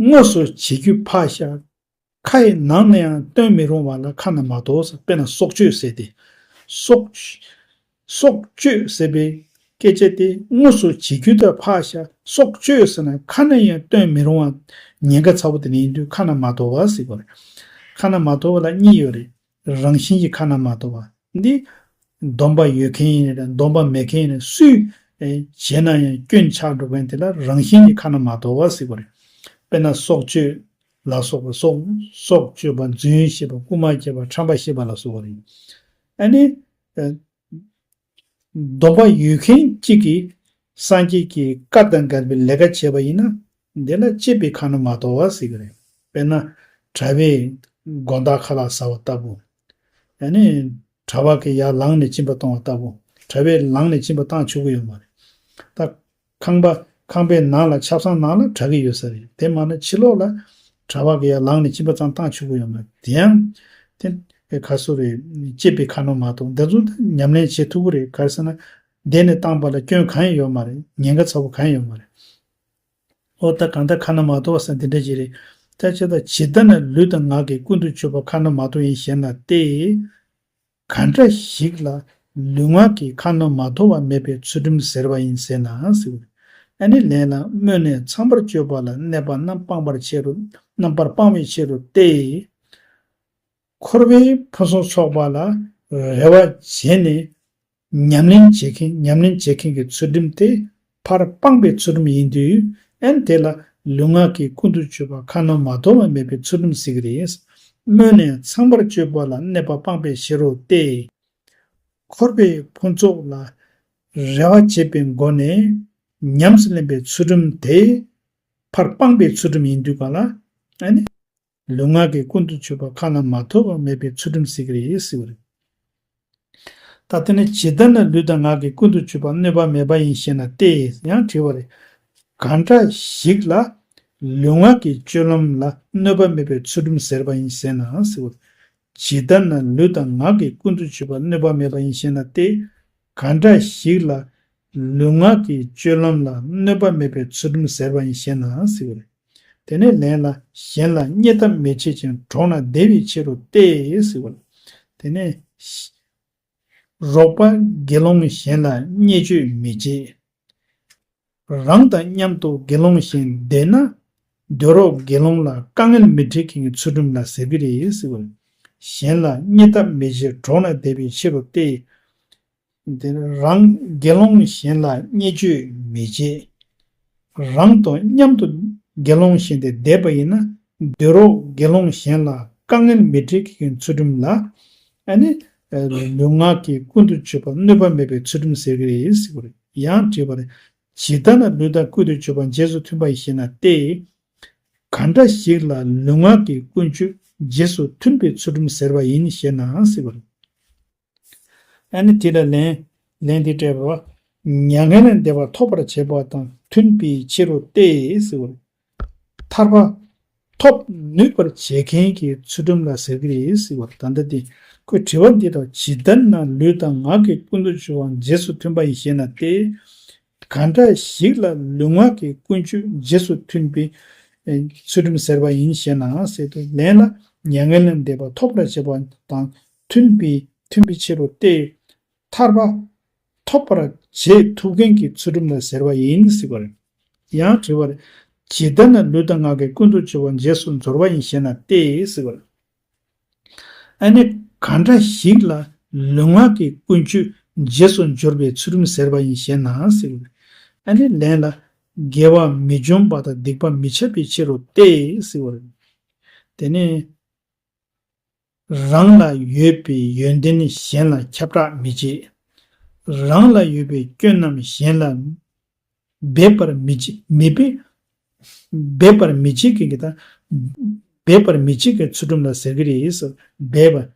དངོས་སུ་བྱེད་རྒྱུ་ཕར་བཞག་ཁ་ཡི་ནང་ནས་ཡང་སྟོན་མི་རུང་བ་ལ་ཁ་ན་མ་ཐོ་ཟེར། དཔེར་ན་སྲོག་གཅོད་ཟེར་ཏེ། སྲོག་སྲོག་གཅོད་ཟེར་བའི་སྐད་ཆ་དེ་དངོས་སུ་བྱེད་རྒྱུ་དང་ཕར་བཞག་སྲོག་གཅོད་ཟེར་ན་ཁ་ནས་ཡང་སྟོན་མི་རུང་བ་ཉེན་ཁ་ཚ་པོ་དེ་ནི་ཡིན་དུས་ཁ་ན་མ་ཐོ་བ་ཟེར་དགོས་རེད། ཁ་ན་མ་ཐོ་བ་ལ་གཉིས་ཡོད་རེད། རང་བཞིན་གྱི་ཁ་ན་མ་ཐོ་བ་འདི། སྡོམ་པ་ཡོད་མཁན་ཡིན་ན་སྡོམ་པ་མེད་མཁན་ཡིན་ན་སུས་བྱས་ན་ཡང་སྐྱོན་ཆགས་འགྲོ་མཁན་དེ་ལ་རང་བཞིན་གྱི་ཁ་ན་མ་ཐོ་བ་ཟེར་དགོས་རེད། དཔེར་ན་སྲོག་གཅོད་ལ་སོགས་པ་སྲོག་སྲོག་གཅོད་པ་རྫུན་བཤད་པ་རྐུན་མ་བྱེད་པ་ཁྲམ་པ་བཤད་པ་ལ་སོགས་པ་རེད། ཨ་ནི། སྡོམ་པ་ཡོད་མཁན་གཅིག་གིས་སངས་རྒྱས་ཀྱི་བཀའ་དང་འགལ་བའི་ལས་ཀ་བྱས་པ་ཡིན་ན། འདི་ལ་བཅས་པའི་ཁ་ན་མ་ཐོ་བ་ཟེར་གྱི་རེད། དཔེར་ན། གྲྭ་པས་དགོང་དག་ཁ་ལག་ཟ་བ་ལྟ་བུ། ཨ་ནི། གྲྭ་པ་གིས་ཡར་ལངས་ནས་གཅིན་པ་གཏོང་བ་ལྟ་བུ། གྲྭ་པས་ལངས་ནས་གཅིན་པ་བཏང་ཆོག་གི་ཡོད་མ་རེད། ད། ཁང་པ་ཁང་པའི་ནང་ལ་ཆབ་གསང་ནང་ལ་གྲྭ་གི་ཡོད་ས་རེད། དེ་མ་ན་ཕྱི་ལོགས་ལ་གྲྭ་པ་གི་ཡར་ལངས་ནས་གཅིན་པ་ཙམ་བཏང་ཆོག་གི་ཡོད་མ་རེད། དེ་ཡང་དེ་ག་སུ་རེད། བཅས་པའི་ཁ་ན་མ་ཐོ། འདི་ཚོ་ད་ཉམས་ལེན་བྱེད་ཐུབ་ཀྱི་རེད། ག་རེ་ཟེར་ན། བསྡད་ནས་བཏང་པ་ལ་སྐྱོན་གང་ཡང་ཡོད་མ་རེད། ཉེན་ཁ་ཚ་པོ་གང་ཡང་ཡོད་མ་རེད། ཨོ་ད་གང་ལྟར་ཁ་ན་མ་ཐོ་བ་ཟེར་འདི་འདྲ་ཅིག་རེད། ད་ཅི་ད་ཇི་ལྟར་ན་ལུས་དང་ངག་གི་ཀུན་ཏུ་སྤྱོད་པ་ཁ་ན་མ་ཐོ་ཡིན་ཞེ་ན་སྟེ། ག་འདྲ་ཞིག་ལ་ལུས་ངག་གི་ཁ་ན་མ་ཐོ་བ་མེད་པའི་ཚུལ་ཁྲིམས་ཟེར་བ་ཡིན་ཟེར་ན་ཟེར། ཨ་ནི་ལན་ལ་སྨོས་ནས་ཚངས་པར་སྤྱོད་པ་ལ་གནས་པ་རྣམ་སྤངས་པར་བྱེད་རུང་རྣམ་པར་སྤང་བའི་ཕྱིར་རོ་སྟེ། འཁོར་བའི་ཕུན་སུམ་ཚོགས་པ་ལ་རེ་བ་བྱས་ནས་ཉམས་ལེན་བྱེད་མཁན་ཉམས་ལེན་བྱེད་མཁན་གྱི་ཚུལ་ཁྲིམས་དེ་ ཕར་སྤངས་པའི་ཚུལ་ཁྲིམས་ཡིན་དུས། ཨན་དེ་ལ་ལུས་ངག་གི་ཀུན་ཏུ་སྤྱོད་པ་ཁ་ན་མ་ཐོ་བ་མེད་པའི་ཚུལ་ཁྲིམས་ཟེར་གྱི་རེད། སྨོས་ནས་ཚངས་པར་སྤྱོད་པ་ལ་གནོད་པ་སྤངས་པའི་ཕྱིར་རོ་སྟེ། འཁོར་བའི་ཕུན་ཚོགས་ལ་རེ་བ་བྱེད་པའི་སྒོ་ནས་ཉམས་སུ་ལེན་པའི་ཚུལ་ཁྲིམས་དེ་ཕར་སྤངས་པའི་ཚུལ་ཁྲིམས་ཡིན་དུས་ག་ལ། ཨ་ནི། ལུས་ངག་གི་ཀུན་ཏུ་སྤྱོད་པ་ཁ་ན་མ་ཐོ་བ་མེད་པའི་ཚུལ་ཁྲིམས་ཟེར་གྱི་རེད་ཟེར་བ་རེད། ད་དེ་ནི་ཇི་ལྟར་ན་ལུས་དང་ངག་གི་ཀུན་ཏུ་སྤྱོད་པ་གནོད་པ་མེད་པ་ཡིན་ཞེ་ན་སྟེ་ཡང་དྲི་བ་རེད། གང་འདྲ་ཞིག་ལ་ལུས་ངག་གི་སྤྱོད་ལམ་ལ་གནོད་པ་མེད་པའི་ཚུལ་ཁྲིམས་ཟེར་བ་ཡིན་ཞེ་ན་ཟེར་བ་རེད། ཇི་ལྟར་ན་ལུས་དང་ངག་གི་ཀུན་ཏུ་སྤྱོད་པ་གནོད་པ་མེད་པ་ཡིན་ཞེ་ན་སྟེ། གང་འདྲ་ཞིག་ལ་ལུས་ངག་གི་སྤྱོད་ལམ་ལ་གནོད་པ་མེད་པའི་ཚུལ་ཁྲིམས་ཟེར་བ་ཡིན་ཞེ་ན་ཟེར་བ་རེད། དེ་ནས་ལན་ལ། གཞན་ལ་བརྙས་ཐབས་མི་བྱེད་ཅིང་གྲོགས་ན་བདེ་བའི་ཕྱིར་རོ་སྟེ་ཟེར་བ་རེད། དེ་ནས། རོགས་པ་དགེ་སློང་གཞན་ལ་བརྙས་བཅོས་མི་བྱེད། རང་དང་མཉམ་དུ་དགེ་སློང་གཞན་བསྡད་ན། སྡོད་རོགས་དགེ་སློང་ལ་དཀའ་ངལ་མི་འཕྲད་མཁན་གྱི་ཚུལ་ཁྲིམས་ལ་ཟེར་གྱི་རེད་ཟེར་བ་རེད། གཞན་ལ་བརྙས་ཐབས་མི་བྱེད་གྲོགས་ན་བདེ་བའི་ཕྱིར་རོ་སྟེ། དེ་ནི་རང་དགེ་སློང་གཞན་ལ་བརྙས་བཅོས་མི་བྱེད། རང་དང་མཉམ་དུ་དགེ་སློང་གཞན་དེ་བསྡད་པ་ཡིན་ན། སྡོད་རོགས་དགེ་སློང་གཞན་ལ་དཀའ་ངལ་མི་འཕྲད་མཁན་གྱི་ཚུལ་ཁྲིམས་ལ། ཨ་ནི། ལུས་ངག་གི་ཀུན་ཏུ་སྤྱོད་པ་གནོད་པ་མེད་པའི་ཚུལ་ཁྲིམས་ཟེར་གྱི་རེད་ཟེར་བ་རེད། ཡང་དྲིས་པ་རེད། ཇི་ལྟར་ན་ལུས་དང་ཀུན་ཏུ་སྤྱོད་པ་རྗེས་སུ་མཐུན་པ་ཡིན་ཞེ་ན་སྟེ། གང་འདྲ་ཞིག་ལ་ལུས་ངག་གི་ཀུན་སྤྱོད་རྗེས་སུ་མཐུན་པའི་ཚུལ་ཁྲིམས་ཟེར་བ་ཡིན་ཞེ་ན་ཟེར་བ་རེད། ཨ་ནི་དེ་ལ་ལན། ལན་འདི་སྤྲད་པ། མྱ་ངན་ལས་འདས་པ་ཐོབ་པར་བྱེད་པ་དང་མཐུན་པའི་ཕྱིར་རོ་སྟེ་ཟེར་བ་རེད། ཐར་པ་ཐོབ་ནུས་པར་བྱེད་མཁན་གྱི་ཚུལ་ཁྲིམས་ལ་ཟེར་གྱི་རེད་ཟེར་བ་རེད། ད་ལྟ་འདི་ཁོས་དྲི་བ་འདི་དང་ཇི་ལྟར་ན་ལུས་དང་ངག་གི་ཀུན་ཏུ་སྤྱོད་པ་རྗེས་སུ་མཐུན་པ་ཡིན་ཞེ་ན་སྟེ། གང་འདྲ་ཞིག་ལ་ལུས་ངག་གི་ཀུན་སྤྱོད་རྗེས་སུ་མཐུན་པའི་ཚུལ་ཁྲིམས་ཟེར་བ་ཡིན་ཞེ་ན་ཟེར་དུས་ལན་ལ། མྱ་ངན་ལས་འདས་པ་ཐོབ་པར་བྱེད་པ་དང་མཐུན་པའི་མཐུན་པའི་ཕྱིར་རོ་སྟེ། ཐར་པ་ཐོབ་པར་བྱེད་ཐུབ་མཁན་གྱི་ཚུལ་ཁྲིམས་ལ་ཟེར་བ་ཡིན་ཟེར་བ་རེད། ཡང་དྲི་བ་རེད། ཇི་ལྟར་ན་ལུས་དང་ངག་གི་ཀུན་ཏུ་སྤྱོད་པ་རྗེས་སུ་འབྱོར་བ་ཡིན་ཞེ་ན་སྟེ་ཟེར་བ་རེད། ཨ་ནི་གང་འདྲ་ཞིག་ལ་ལུས་ངག་གི་ཀུན་སྤྱོད་རྗེས་སུ་འབྱོར་བའི་ཚུལ་ཁྲིམས་ཟེར་བ་ཡིན་ཞེ་ན་ཟེར་བ་རེད། ཨ་ནི་ལན་ལ། དགེ་བ་མི་འཇོམས་པ་དང་སྡིག་པ་མི་འཆབ་པའི་ཕྱིར་རོ་སྟེ་ཟེར་བ་རེད། དེ་ནས། རང་ལ་ཡོད་པའི་ཡོན་ཏན་གཞན་ལ་ཁྱབ་བསྒྲགས་མི་བྱེད། རང་ལ་ཡོད་པའི་སྐྱོན་རྣམས་གཞན་ལ་སྦས་པར་མི་བྱེད། མི་སྦས། སྦས་པར་མི་བྱེད་ཀྱི་གི་དང་། སྦས་པར་མི་བྱེད་ཀྱི་ཚུལ་ཁྲིམས་ལ་ཟེར་གྱི་རེད་ཟེར། སྦས་པ།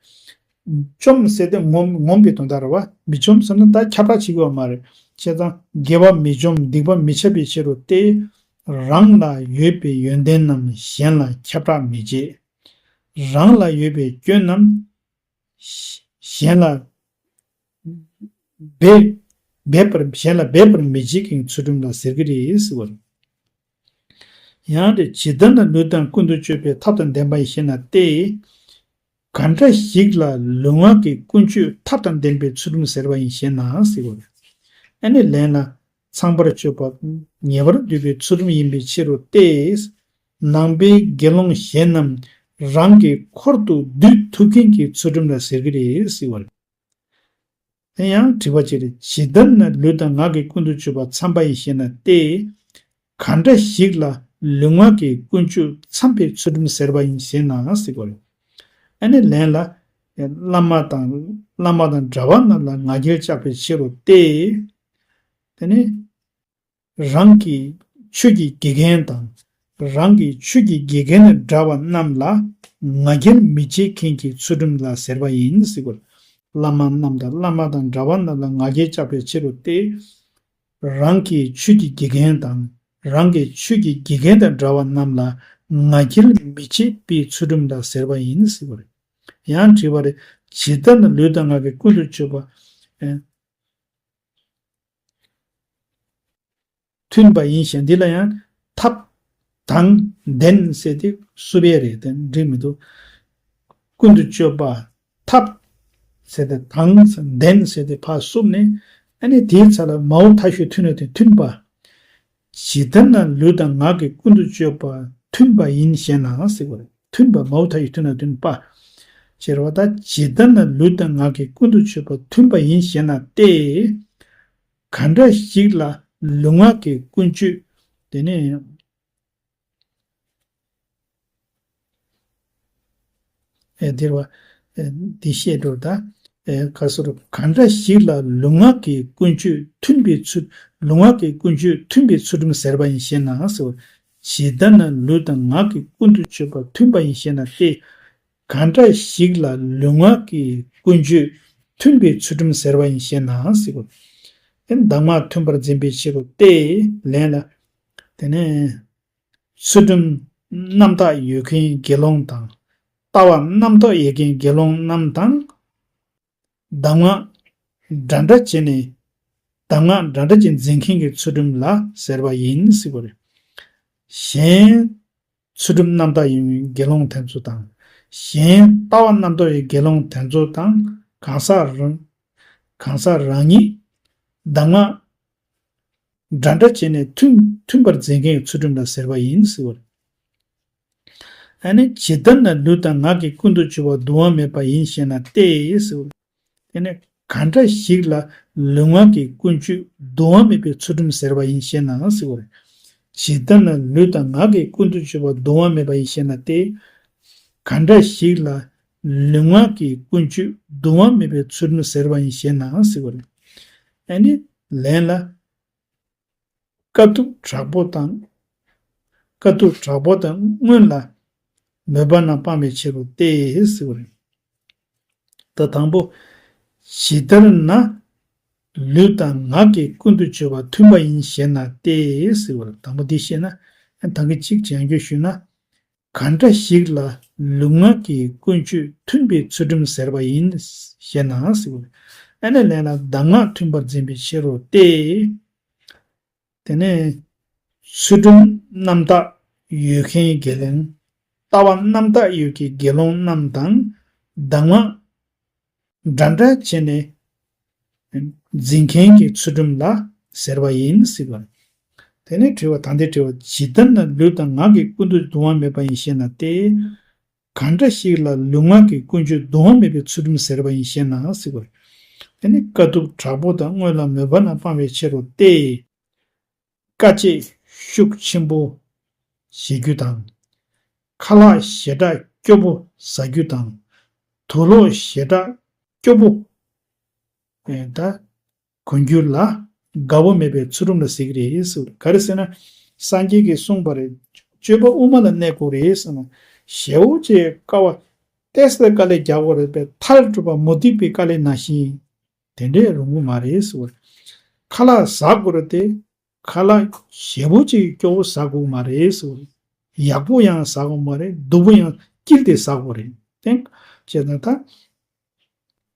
བཅོམ་ཟེར་ཏེ་ངོམ་ངོམ་པའི་དོན་དག་རེད་བ། མི་བཅོམ་ཟེར་ན་ད་ཁྱབ་བསྒྲགས་བྱེད་ཀྱི་ཡོད་མ་རེད། བྱས་ཙང་དགེ་བ་མི་འཇོམས་སྡིག་པ་མི་འཆབ་པའི་ཕྱིར་རོ་སྟེ། རང་ལ་ཡོད་པའི་ཡོན་ཏན་རྣམས་གཞན་ལ་ཁྱབ་བསྒྲགས་མི་བྱེད། རང་ལ་ཡོད་པའི་སྐྱོན་རྣམས་གཞན་ལ་སྦས་སྦས་པར་གཞན་ལ་སྦས་པར་མི་བྱེད་མཁན་ཚུལ་ཁྲིམས་ལ་ཟེར་གྱི་རེད་ཟེར་བ་རེད། ཡང་དེ་ཇི་ལྟར་ན་ལུས་དང་ཀུན་ཏུ་སྤྱོད་པའི་ཐབས་དང་ལྡན་པ་ཡིན་ཞེ་ན་སྟེ། གང་འདྲ་ཞིག་ལ་ལུས་ངག་གི་ཀུན་སྤྱོད་ཐབས་དང་ལྡན་པའི་ཚུལ་ཁྲིམས་ཟེར་བ་ཡིན་ཞེ་ན་ཟེར་བ་རེད། ཨ་ནི་ལན་ལ། ཚངས་པར་སྤྱོད་པ་ཉེ་བར་འདུད་པའི་ཚུལ་ཁྲིམས་ཡིན་པའི་ཕྱིར་རོ་སྟེ། ནང་པའི་དགེ་སློང་གཞན་རྣམས་རང་གི་འཁོར་དུ་འདུས་ཐུབ་མཁན་གྱི་ཚུལ་ཁྲིམས་ལ་ཟེར་གྱི་རེད་ཟེར་བ་རེད། དེ་ཡང་དྲི་བ་གཅིག་རེད། ཇི་ལྟར་ན་ལུས་དང་ངག་གི་ཀུན་ཏུ་སྤྱོད་པ་འཚམ་པ་ཡིན་ཞེ་ན་སྟེ། གང་འདྲ་ཞིག་ལ་ལུས་ངག་གི་ཀུན་སྤྱོད་འཚམ་པའི་ཚུལ་ཁྲིམས་ཟེར་བ་ཡིན་ཞེ་ན་ཟེར་བ་རེད། ཨ་ནི་ལན་ལ། བླ་མ་དང་བླ་མ་དང་གྲྭ་པ་རྣམས་ལ་ང་རྒྱལ་བཅག་པའི་ཕྱིར་རོ་སྟེ། དེ་ནི། རང་གི་ཆོས་ཀྱི་དགེ་རྒན་དང་། རང་གི་ཆོས་ཀྱི་དགེ་རྒན་དང་འདྲ་བ་རྣམས་ལ་ང་རྒྱལ་མི་བྱེད་མཁན་གྱི་ཚུལ་ཁྲིམས་ལ་ཟེར་བ་ཡིན་ཟེར་བ་རེད། བླ་མ་རྣམས་དང་བླ་མ་དང་འདྲ་བ་རྣམས་ལ་ང་རྒྱལ་བཅག་པའི་ཕྱིར་རོ་སྟེ། རང་གི་ཆོས་ཀྱི་དགེ་རྒན་དང་རང་གི་ཆོས་ཀྱི་དགེ་རྒན་དང་འདྲ་བ་རྣམས་ལ་ང་རྒྱལ་མི་བྱེད་པའི་ཚུལ་ཁྲིམས་ལ་ཟེར་བ་ཡིན་ཟེར་བ་རེད། ཡང་དྲིས་པ་རེད། ཇི་ལྟར་ན་ལུས་དང་ངག་གི་ཀུན་ཏུ་སྤྱོད་པ། ཨེ། མཐུན་པ་ཡིན་ཞེས་འདི་ལ་ཡང་ཐབས་དང་ལྡན་ཟེར་ཏེ་སུ་བས་རེད་དེ་འགྲིག་མི་འདུག་ཀུན་ཏུ་སྤྱོད་པ་ཐབས་ཟེར་ཏེ་དང་ལྡན་ཟེར་ཏེ་ཕར་བསུབས་ནས། ཨ་ནི་དེའི་ཚ་ལ་མའོ་མཐའ་ཞུ་མཐུན་ནོ་དེ་མཐུན་པ། ཇི་ལྟར་ན་ལུས་དང་ངག་གི་ཀུན་ཏུ་སྤྱོད་པ་མཐུན་པ་ཡིན་ཞེ་ན་ཟེར་བ་རེད། མཐུན་པ་མའོ་མཐའ་ཞུ་མཐུན་ནོ་མཐུན་པ། ཟེར་བ་ད་ཇི་ལྟར་ན་ལུས་དང་ངག་གི་ཀུན་ཏུ་སྤྱོད་པ་མཐུན་པ་ཡིན་ཞེ་ན་སྟེ། གང་འདྲ་ཞིག་ལ་ ལུས་ངག་གི་ཀུན་སྤྱོད། དེ་ནས་ཨེ་འདིར་བ་ཨེ་འདི་བཤད་འགྲོ་ད། ཨེ་ག་སོ་རུ་གང་འདྲ་ཞིག་ལ་ལུས་ངག་གི་ཀུན་སྤྱོད་མཐུན་པའི་ཚུལ། ལུས་ངག་གི་ཀུན་སྤྱོད་མཐུན་པའི་ཚུལ་ཁྲིམས་ཟེར་བ་ཡིན་ཞེ་ན་ཟེར་བ། ཇི་ལྟར་ན་ལུས་དང་ངག་གི་ཀུན་ཏུ་སྤྱོད་པ་མཐུན་པ་ཡིན་ཞེ་ན་སྟེ། གང་འདྲ་ཞིག་ལ་ལུས་ངག་གི་ཀུན་སྤྱོད་མཐུན་པའི་ཚུལ་ཁྲིམས་ཟེར་བ་ཡིན་ཞེ་ན་ཟེར་བ། ཨེ་གདམས་ངག་མཐུན་པར་འཛིན་པའི་ཕྱིར་རོ་སྟེ། ལན་ལ། དེ་ནས་ཚུལ་ཁྲིམས་རྣམ་དག་ཡོད་མཁན་དགེ་སློང་དང་། ལྟ་བ་རྣམ་དག་ཡོད་མཁན་དགེ་སློང་རྣམས་དང་། གདམས་ངག་འདྲ་འདྲ་བྱས་ནས། གདམས་ངག་འདྲ་འདྲ་ཅིག་འཛིན་མཁན་གྱི་ཚུལ་ཁྲིམས་ལ་ཟེར་བ་ཡིན་ཟེར་བ་རེད། གཞན་ཚུལ་ཁྲིམས་རྣམ་དག་ཡིན་པའི་དགེ་སློང་དེ་ཚོ་དང་། གཞན་ལྟ་བ་རྣམ་དག་ཡིན་དགེ་སློང་དེ་ཚོ་དང་། གང་ཟག་རང་གང་ཟག་རང་ཉིད་གདམས་ངག་འདྲ་འདྲ་བྱས་ནས་མཐུན་མཐུན་པར་འཛིན་མཁན་གྱི་ཚུལ་ཁྲིམས་ལ་ཟེར་བ་ཡིན་ཟེར་བ་རེད། ཨ་ནི་ཇི་ལྟར་ན་ལུས་དང་ངག་གི་ཀུན་ཏུ་སྤྱོད་པ་གདུང་བ་མེད་པ་ཡིན་ཞེ་ན་སྟེ་ཟེར་བ་རེད། དེ་ནས་གང་འདྲ་ཞིག་ལ་ལུས་ངག་གི་ཀུན་སྤྱོད་གདུང་བ་མེད་པའི་ཚུལ་ཁྲིམས་ཟེར་བ་ཡིན་ཞེ་ན་ཟེར་བ་རེད། ཇི་ལྟར་ན་ལུས་དང་ངག་གི་ཀུན་ཏུ་སྤྱོད་པ་གདུང་བ་མེད་པ་ཡིན་ཞེ་ན་སྟེ། གང་འདྲ་ཞིག་ལ་ལུས་ངག་གི་ཀུན་སྤྱོད་གདུང་བ་མེད་པའི་ཚུལ་ཁྲིམས་ཟེར་བ་ཡིན་ཞེ་ན་ཟེར་བ་རེད། ཨ་ནི་ལན་ལ། དཀའ་ཐུབ་དྲག་པོ་དང་། དཀའ་ཐུབ་དྲག་པོ་དང་སྔོན་ལ་མོས་པ་རྣམས་སྤང་བའི་ཕྱིར་རོ་སྟེ་ཟེར་བ་རེད། ད་དང་པོ། ཇི་ལྟར་ན་ལུས་དང་ངག་གི་ཀུན་ཏུ་སྤྱོད་པ་མཐུན་པ་ཡིན་ཞེ་ན་སྟེ་ཟེར་བ་རེད། དང་པོ་འདི་བཤད་ན། ད་གིན་གཅིག་ཅིག་ཡང་བསྐྱར་ཞུས་ན། གང་འདྲ་ཞིག་ལ་ལུས་ངག་གི་ཀུན་སྤྱོད་མཐུན་པའི་ཚུལ་ཁྲིམས་ཟེར་བ་ཡིན་ཞེ་ན་ཟེར་བ་རེད། ཨ་ནི་ལན་ལ་གདམས་ངག་མཐུན་པར་འཛིན་པའི་ཕྱིར་རོ་སྟེ། དེ་ནས་ཚུལ་ཁྲིམས་རྣམ་དག་ཡོད་མཁན་དགེ་སློང་། ལྟ་བ་རྣམ་དག་ཡོད་མཁན་དགེ་སློང་རྣམས་དང་། གདམས་ངག་འདྲ་འདྲ་བྱས་ནས་འཛིན་མཁན་གྱི་ཚུལ་ཁྲིམས་ལ་ཟེར་བ་ཡིན་ཟེར་བ། དེ་ནས་དྲི་བ་ད་ལྟའི་དྲི་བ། ཇི་ལྟར་ན་ལུས་དང་ངག་གི་ཀུན་ཏུ་གདུང་བ་མེད་པ་ཡིན་ཞེ་ན་སྟེ། གང་འདྲ་ཞིག་ལ་ལུས་ངག་གི་ཀུན་སྤྱོད་གདུང་བ་མེད་པའི་ཚུལ་ཁྲིམས་ཟེར་བ་ཡིན་ཞེ་ན་ཟེར་བ་རེད། དེ་ནི་དཀའ་ཐུབ་དྲག་པོ་དང་སྔོན་ལ་མོས་པ་རྣམས་སྤང་བའི་ཕྱིར་རོ་སྟེ། དཀའ་སྤྱད་ཤུགས་ཆེན་པོ་བྱེད་རྒྱུ་དང་། ཁ་ལག་ཞེ་དྲག་སྐྱོ་པོ་ཟ་རྒྱུ་དང་། དུག་ལོག་ཞེ་དྲག་སྐྱོ་པོ་ད་གོན་རྒྱུ་ལ་དགའ་བོ་མེད་པའི་ཚུལ་ཁྲིམས་ལ་ཟེར་གྱི་རེད་ཟེར། ག་རེ་ཟེར་ན། སངས་རྒྱས་ཀྱིས་གསུངས་པ་རེད། སྤྱོད་པ་དབུ་མ་ལ་གནས་དགོས་རེད་ཟེར་ན། ཞེ་པོ་ཅིག་དཀའ་བ་ཏོག་ཙམ་དཀའ་ལས་རྒྱག་དགོས་རེད་པས། མཐར་གྲུབ་པ་མུ་སྟེགས་པའི་དཀའ་ལས་ནང་བཞིན་དེ་འདྲས་རུང་གི་མ་རེད་ཟེར་བ་རེད། ཁ་ལག་ཟ་དགོས་རེད་དེ། ཁ་ལག་ཞེ་པོ་ཅིག་སྐྱོ་བོ་ཟ་དགོས་མ་རེད་ཟེར་བ་རེད། ཡག་པོ་ཡང་ཟ་དགོས་མ་རེད། སྡུག་པོ་ཡང་དཀྱིལ་དེ་ཟ་དགོས་རེད། དེ་བྱས་ན་ད།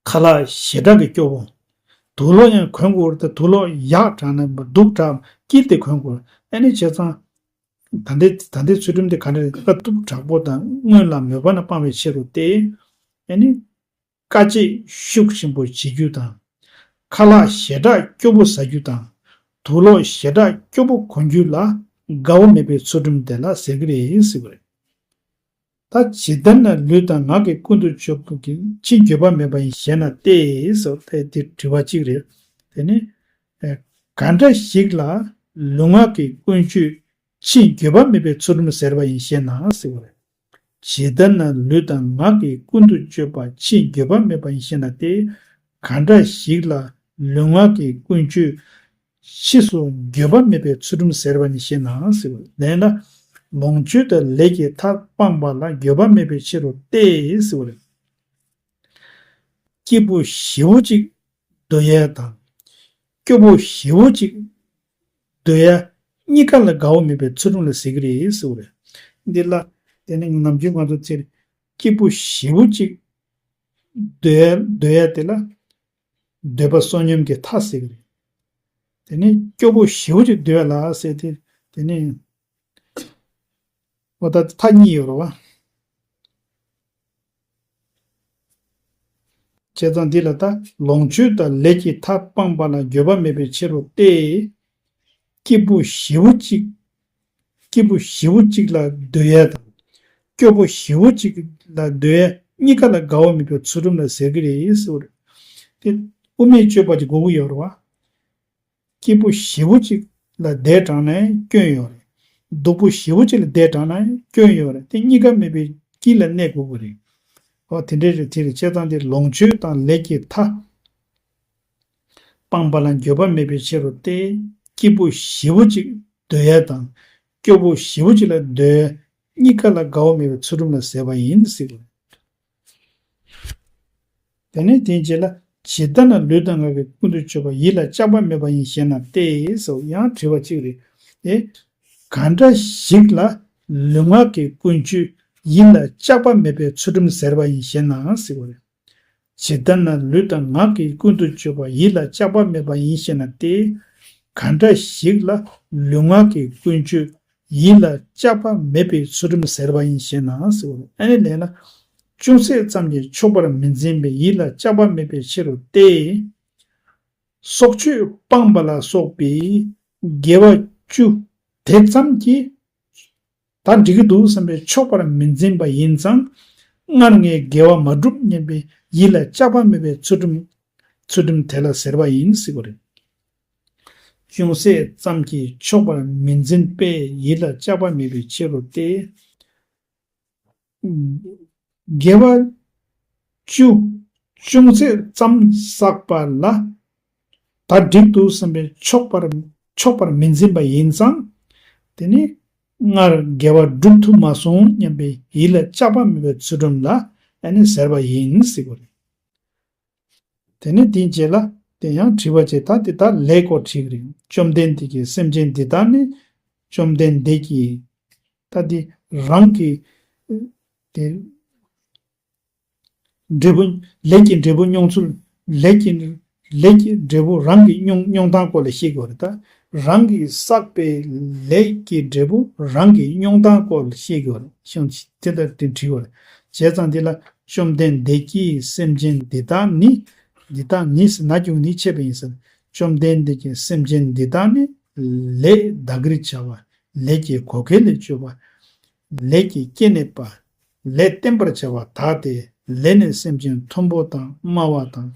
ཁ་ལག་ཞེ་དྲག་གི་སྐྱོ་བོ། དུག་ལོག་ཡང་གོན་དགོས་རེད་དེ། དུག་ལོག་ཡག་དྲགས་ན་སྡུག་དྲགས་དཀྱིལ་དེ་གོན་དགོས། ཨ་ནི་བྱས་ཙང་། ད་ལྟའི་ད་ལྟའི་ཚུལ་ཁྲིམས་དེ་ག་འདྲ་རེད། དཀའ་ཐུབ་དྲག་པོ་དང་སྔོན་ལ་མོས་པ་རྣམས་སྤང་བའི་ཕྱིར་རོ་སྟེ། ཨ་ནི། དཀའ་སྤྱད་ཤུགས་ཆེན་པོ་བྱེད་རྒྱུ་དང་། ཁ་ལག་ཞེ་དྲག་སྐྱོ་པོ་ཟ་རྒྱུ་དང་། དུག་ལོག་ཞེ་དྲག་སྐྱོ་པོ་གོན་རྒྱུ་ལ་དགའ་བོ་མེད་པའི་ཚུལ་ཁྲིམས་དེ་ལ་ཟེར་གྱི་རེད་ཟེར་བ་རེད། ད་ཇི་ལྟར་ན་ལུས་དང་ངག་གི་ཀུན་ཏུ་སྤྱོད་པ་གི་ཕྱིར་འགྱོད་པ་མེད་པ་ཡིན་ཞེ་ན་སྟེ་ཟེར་ཏེ་དེ་དྲི་བ་གཅིག་རེད། དེ་ནི། ཨེ། ག་འདྲ་ཞིག་ལ་ལུས་ངག་གི་ཀུན་སྤྱོད་ཕྱིར་འགྱོད་པ་མེད་པའི་ཚུལ་ཁྲིམས་ཟེར་བ་ཡིན་ཞེ་ན་ཟེར་བ་རེད། ཇི་ལྟར་ན་ལུས་དང་ངག་གི་ཀུན་ཏུ་སྤྱོད་པ་ཕྱིར་འགྱོད་པ་མེད་པ་ཡིན་ཞེ་ན་སྟེ། ག་འདྲ་ཞིག་ལ་ལུས་ངག་གི་ཀུན་སྤྱོད་ཕྱིར་སུ་འགྱོད་པ་མེད་པའི་ཚུལ་ཁྲིམས་ཟེར་བ་ཡིན་ཞེ་ན་ཟེར་བ་རེད། ལན་ལ། ལོངས་སྤྱོད་དང་ལས་ཀྱི་མཐར་སྤངས་པ་ལ་འགྱོད་པ་མེད་པའི་ཕྱིར་རོ་སྟེ་ཟེར་བ་རེད། སྐྱིད་པོ་ཞེ་པོ་ཅིག་འདོད་ཡས་དང་། སྐྱོ་པོ་ཞེ་པོ་ཅིག་འདོད་ཡས་གཉིས་ཀ་ལ་དགའ་བོ་མེད་པའི་ཚུལ་ཁྲིམས་ལ་ཟེར་གྱི་རེད་ཟེར་བ་རེད། འདི་ལ་དེ་ནི་ནམ་རྒྱུན་ང་ཚོ་ཚེ་སྐྱིད་པོ་ཞེ་པོ་ཅིག་འདོད་ཡས་འདོད་ཡས་དེ་ལ་འདོད་པ་བསོད་སྙོམས་ཀྱི་མཐའ་ཟེར་གྱི་རེད། དེ་ནི་སྐྱོ་པོ་ཞེ་པོ་ཅིག་འདོད་ཡས་ལ་ཟེར་ཏེ་དེ་ནི། འོ་ད་མཐའ་གཉིས་ཡོད་རེད་བ། བྱས་ཙང་འདི་ལ་ད་ལོངས་སྤྱོད་དང་ལས་ཀྱི་མཐར་སྤངས་པ་ལ་འགྱོད་པ་མེད་པའི་ཕྱིར་རོ་སྟེ། སྐྱིད་པོ་ཞེ་པོ་གཅིག་སྐྱིད་པོ་ཞེ་པོ་གཅིག་ལ་འདོད་ཡས་དང་། སྐྱོ་པོ་ཞེ་པོ་གཅིག་ལ་འདོད་ཡས་གཉིས་ཀ་ལ་དགའ་བོ་མེད་པའི་ཚུལ་ཁྲིམས་ལ་ཟེར་གྱི་རེད་ཟེར་བ་རེད། དེ་དབུ་མའི་སྤྱོད་པ་གྱི་དགོས་ཀྱི་ཡོད་རེད་བ། སྐྱིད་པོ་ཞེ་པོ་གཅིག་ ལ་བསྡད་དྲགས་ན་ཡང་སྐྱོན་ཡོད་རེད། སྡུག་པོ་ཞེ་པོ་ཅིག་ལ་བསྡད་དྲགས་ན་ཡང་སྐྱོན་ཡོད་རེད། དེ་གཉིས་ཀ་མེད་པའི་དཀྱིལ་ལ་གནས་དགོས་ཀྱི་རེད། ཨོ་དེ་འདྲའི་རེད། དེ་རེད། བྱས་ཙང་དེ་ལོངས་སྤྱོད་དང་ལས་ཀྱི་མཐའ་སྤངས་པ་ལ་འགྱོད་པ་མེད་པའི་ཕྱིར་རོ་སྟེ། སྐྱིད་པོ་ཞེ་པོ་ཅིག་འདོད་ཡ་དང་སྐྱོ་པོ་ཞེ་པོ་ཅིག་ལ་འདོད་ཡ་གཉིས་ཀ་ལ་དགའ་བ་མེད་པའི་ཚུལ་ཁྲིམས་ལ་ཟེར་བ་ཡིན་ཟེར་གྱི་རེད། དེ་ནས་དེའི་རྗེས་ལ། ཇི་ལྟར་ན་ལུས་དང་ངག་གི་ཀུན་ཏུ་སྤྱོད་པ་ཡིད་ལ་གཅགས་པ་མེད་པ་ཡིན་ཞེ་ན་སྟེ་སོ། ཡང་དྲི་བ་གཅིག་རེད། ཨེ། གང་འདྲ་ཞིག་ལ་ལུས་ངག་གི་ཀུན་སྤྱོད་ཡིད་ལ་གཅགས་པ་མེད་པའི་ཚུལ་ཁྲིམས་ཟེར་བ་ཡིན་ཞེ་ན་ཟེར་བ་རེད། ཇི་ལྟར་ན་ལུས་དང་ངག་གི་ཀུན་ཏུ་སྤྱོད་པ་ཡིད་ལ་གཅགས་པ་མེད་པ་ཡིན་ཞེ་ན་སྟེ། གང་འདྲ་ཞིག་ལ་ལུས་ངག་གི་ཀུན་སྤྱོད་ཡིད་ལ་གཅགས་པ་མེད་པའི་ཚུལ་ཁྲིམས་ཟེར་བ་ཡིན་ཞེ་ན་ཟེར་བ་རེད། ཨ་ནི་ལན་ལ། ཅུང་ཟད་ཙམ་གྱིས་ཆོག་པར་མི་འཛིན་པའི་ཡིད་ལ་གཅགས་པ་མེད་པའི་ཕྱིར་རོ་སྟེ། སྲོག་གཅོད་སྤངས་པ་ལ་སོགས་པའི་དགེ་བ་བཅུ་དེ་ཙམ་གྱིས་ད་འགྲིག་གི་འདུག་བསམ་པའི་ཆོག་པར་མི་འཛིན་པ་ཡིན་ཙང་། སྔར་ངས་དགེ་བ་མ་བསྒྲུབས་སྙམ་པའི་ཡིད་ལ་གཅགས་པ་མེད་པའི་ཚུལ་ཁྲིམས་ཚུལ་ཁྲིམས་དེ་ལ་ཟེར་བ་ཡིན་ཟེར་གྱི་རེད། ཅུང་ཟད་ཙམ་གྱིས་ཆོག་པར་མི་འཛིན་པའི་ཡིད་ལ་གཅགས་པ་མེད་པའི་ཕྱིར་རོ་སྟེ། དགེ་བ་བཅུ་ཅུང་ཟད་ཙམ་བསགས་པ་ལ་ད་འགྲིག་འདུག་བསམ་པའི་ཆོག་པར་ཆོག་པར་མི་འཛིན་པ་ཡིན་ཙང་། དེ་ནི་སྔར་དགེ་བ་བསྒྲུབ་ཐུབ་མ་སོང་སྙམ་པའི་ཡིད་ལ་གཅགས་པ་མེད་པའི་ཚུལ་ཁྲིམས་ལ་ཨ་ནི་ཟེར་བ་ཡིན་ཟེར་གྱི་རེད། དེ་ནས་དེའི་རྗེས་ལ་དེ་ཡང་དྲི་བ་བྱས། ད་དེ་ད་ལས་སྐོར་དྲིས་ཀྱི་རེད། བཅོམ་ལྡན་འདས་ཀྱིས་སེམས་ཅན་འདི་དག་ནི། བཅོམ་ལྡན་འདས་ཀྱིས་ད་དེ་རང་གི་དེ་འབྲས་བུ་ལས་ཀྱི་འབྲས་བུ་མྱོང་ཚུལ། ལས་ཀྱི་ལས་ཀྱི་འབྲས་བུ་རང་གི་མྱོང་མྱོང་སྟངས་སྐོར་ལ་བཤད་ཀྱི་ཡོད་རེད། ད་རང་གིས་བསགས་པའི་ལས་ཀྱི་འབྲས་བུ་རང་གི་མྱོང་སྟངས་སྐོར་ལ་བཤད་ཀྱི་ཡོད་རེད། ཤིང་དེ་ལྟར་དེ་བྲིས་ཡོད་རེད། བྱས་ཙང་འདི་ལ་བཅོམ་ལྡན་འདས་ཀྱིས་སེམས་ཅན་འདི་དག་ནི། འདི་དག་ནི་ཟེར་ན་རྒྱུ་ནི་ཆད་པ་ཡིན་ཟེར། བཅོམ་ལྡན་འདས་ཀྱིས་སེམས་ཅན་འདི་དག་ནི། ལས་བདག་གིར་བྱ་བ། ལས་ཀྱི་བགོ་སྐལ་ལས་སྤྱོད་པ། ལས་ཀྱི་སྐྱེ་གནས་པ། ལས་བརྟེན་པར་བྱ་བ་དག་སྟེ། ལས་ནི་སེམས་ཅན་མཐོན་པོ་དང་དམའ་བ་དང་།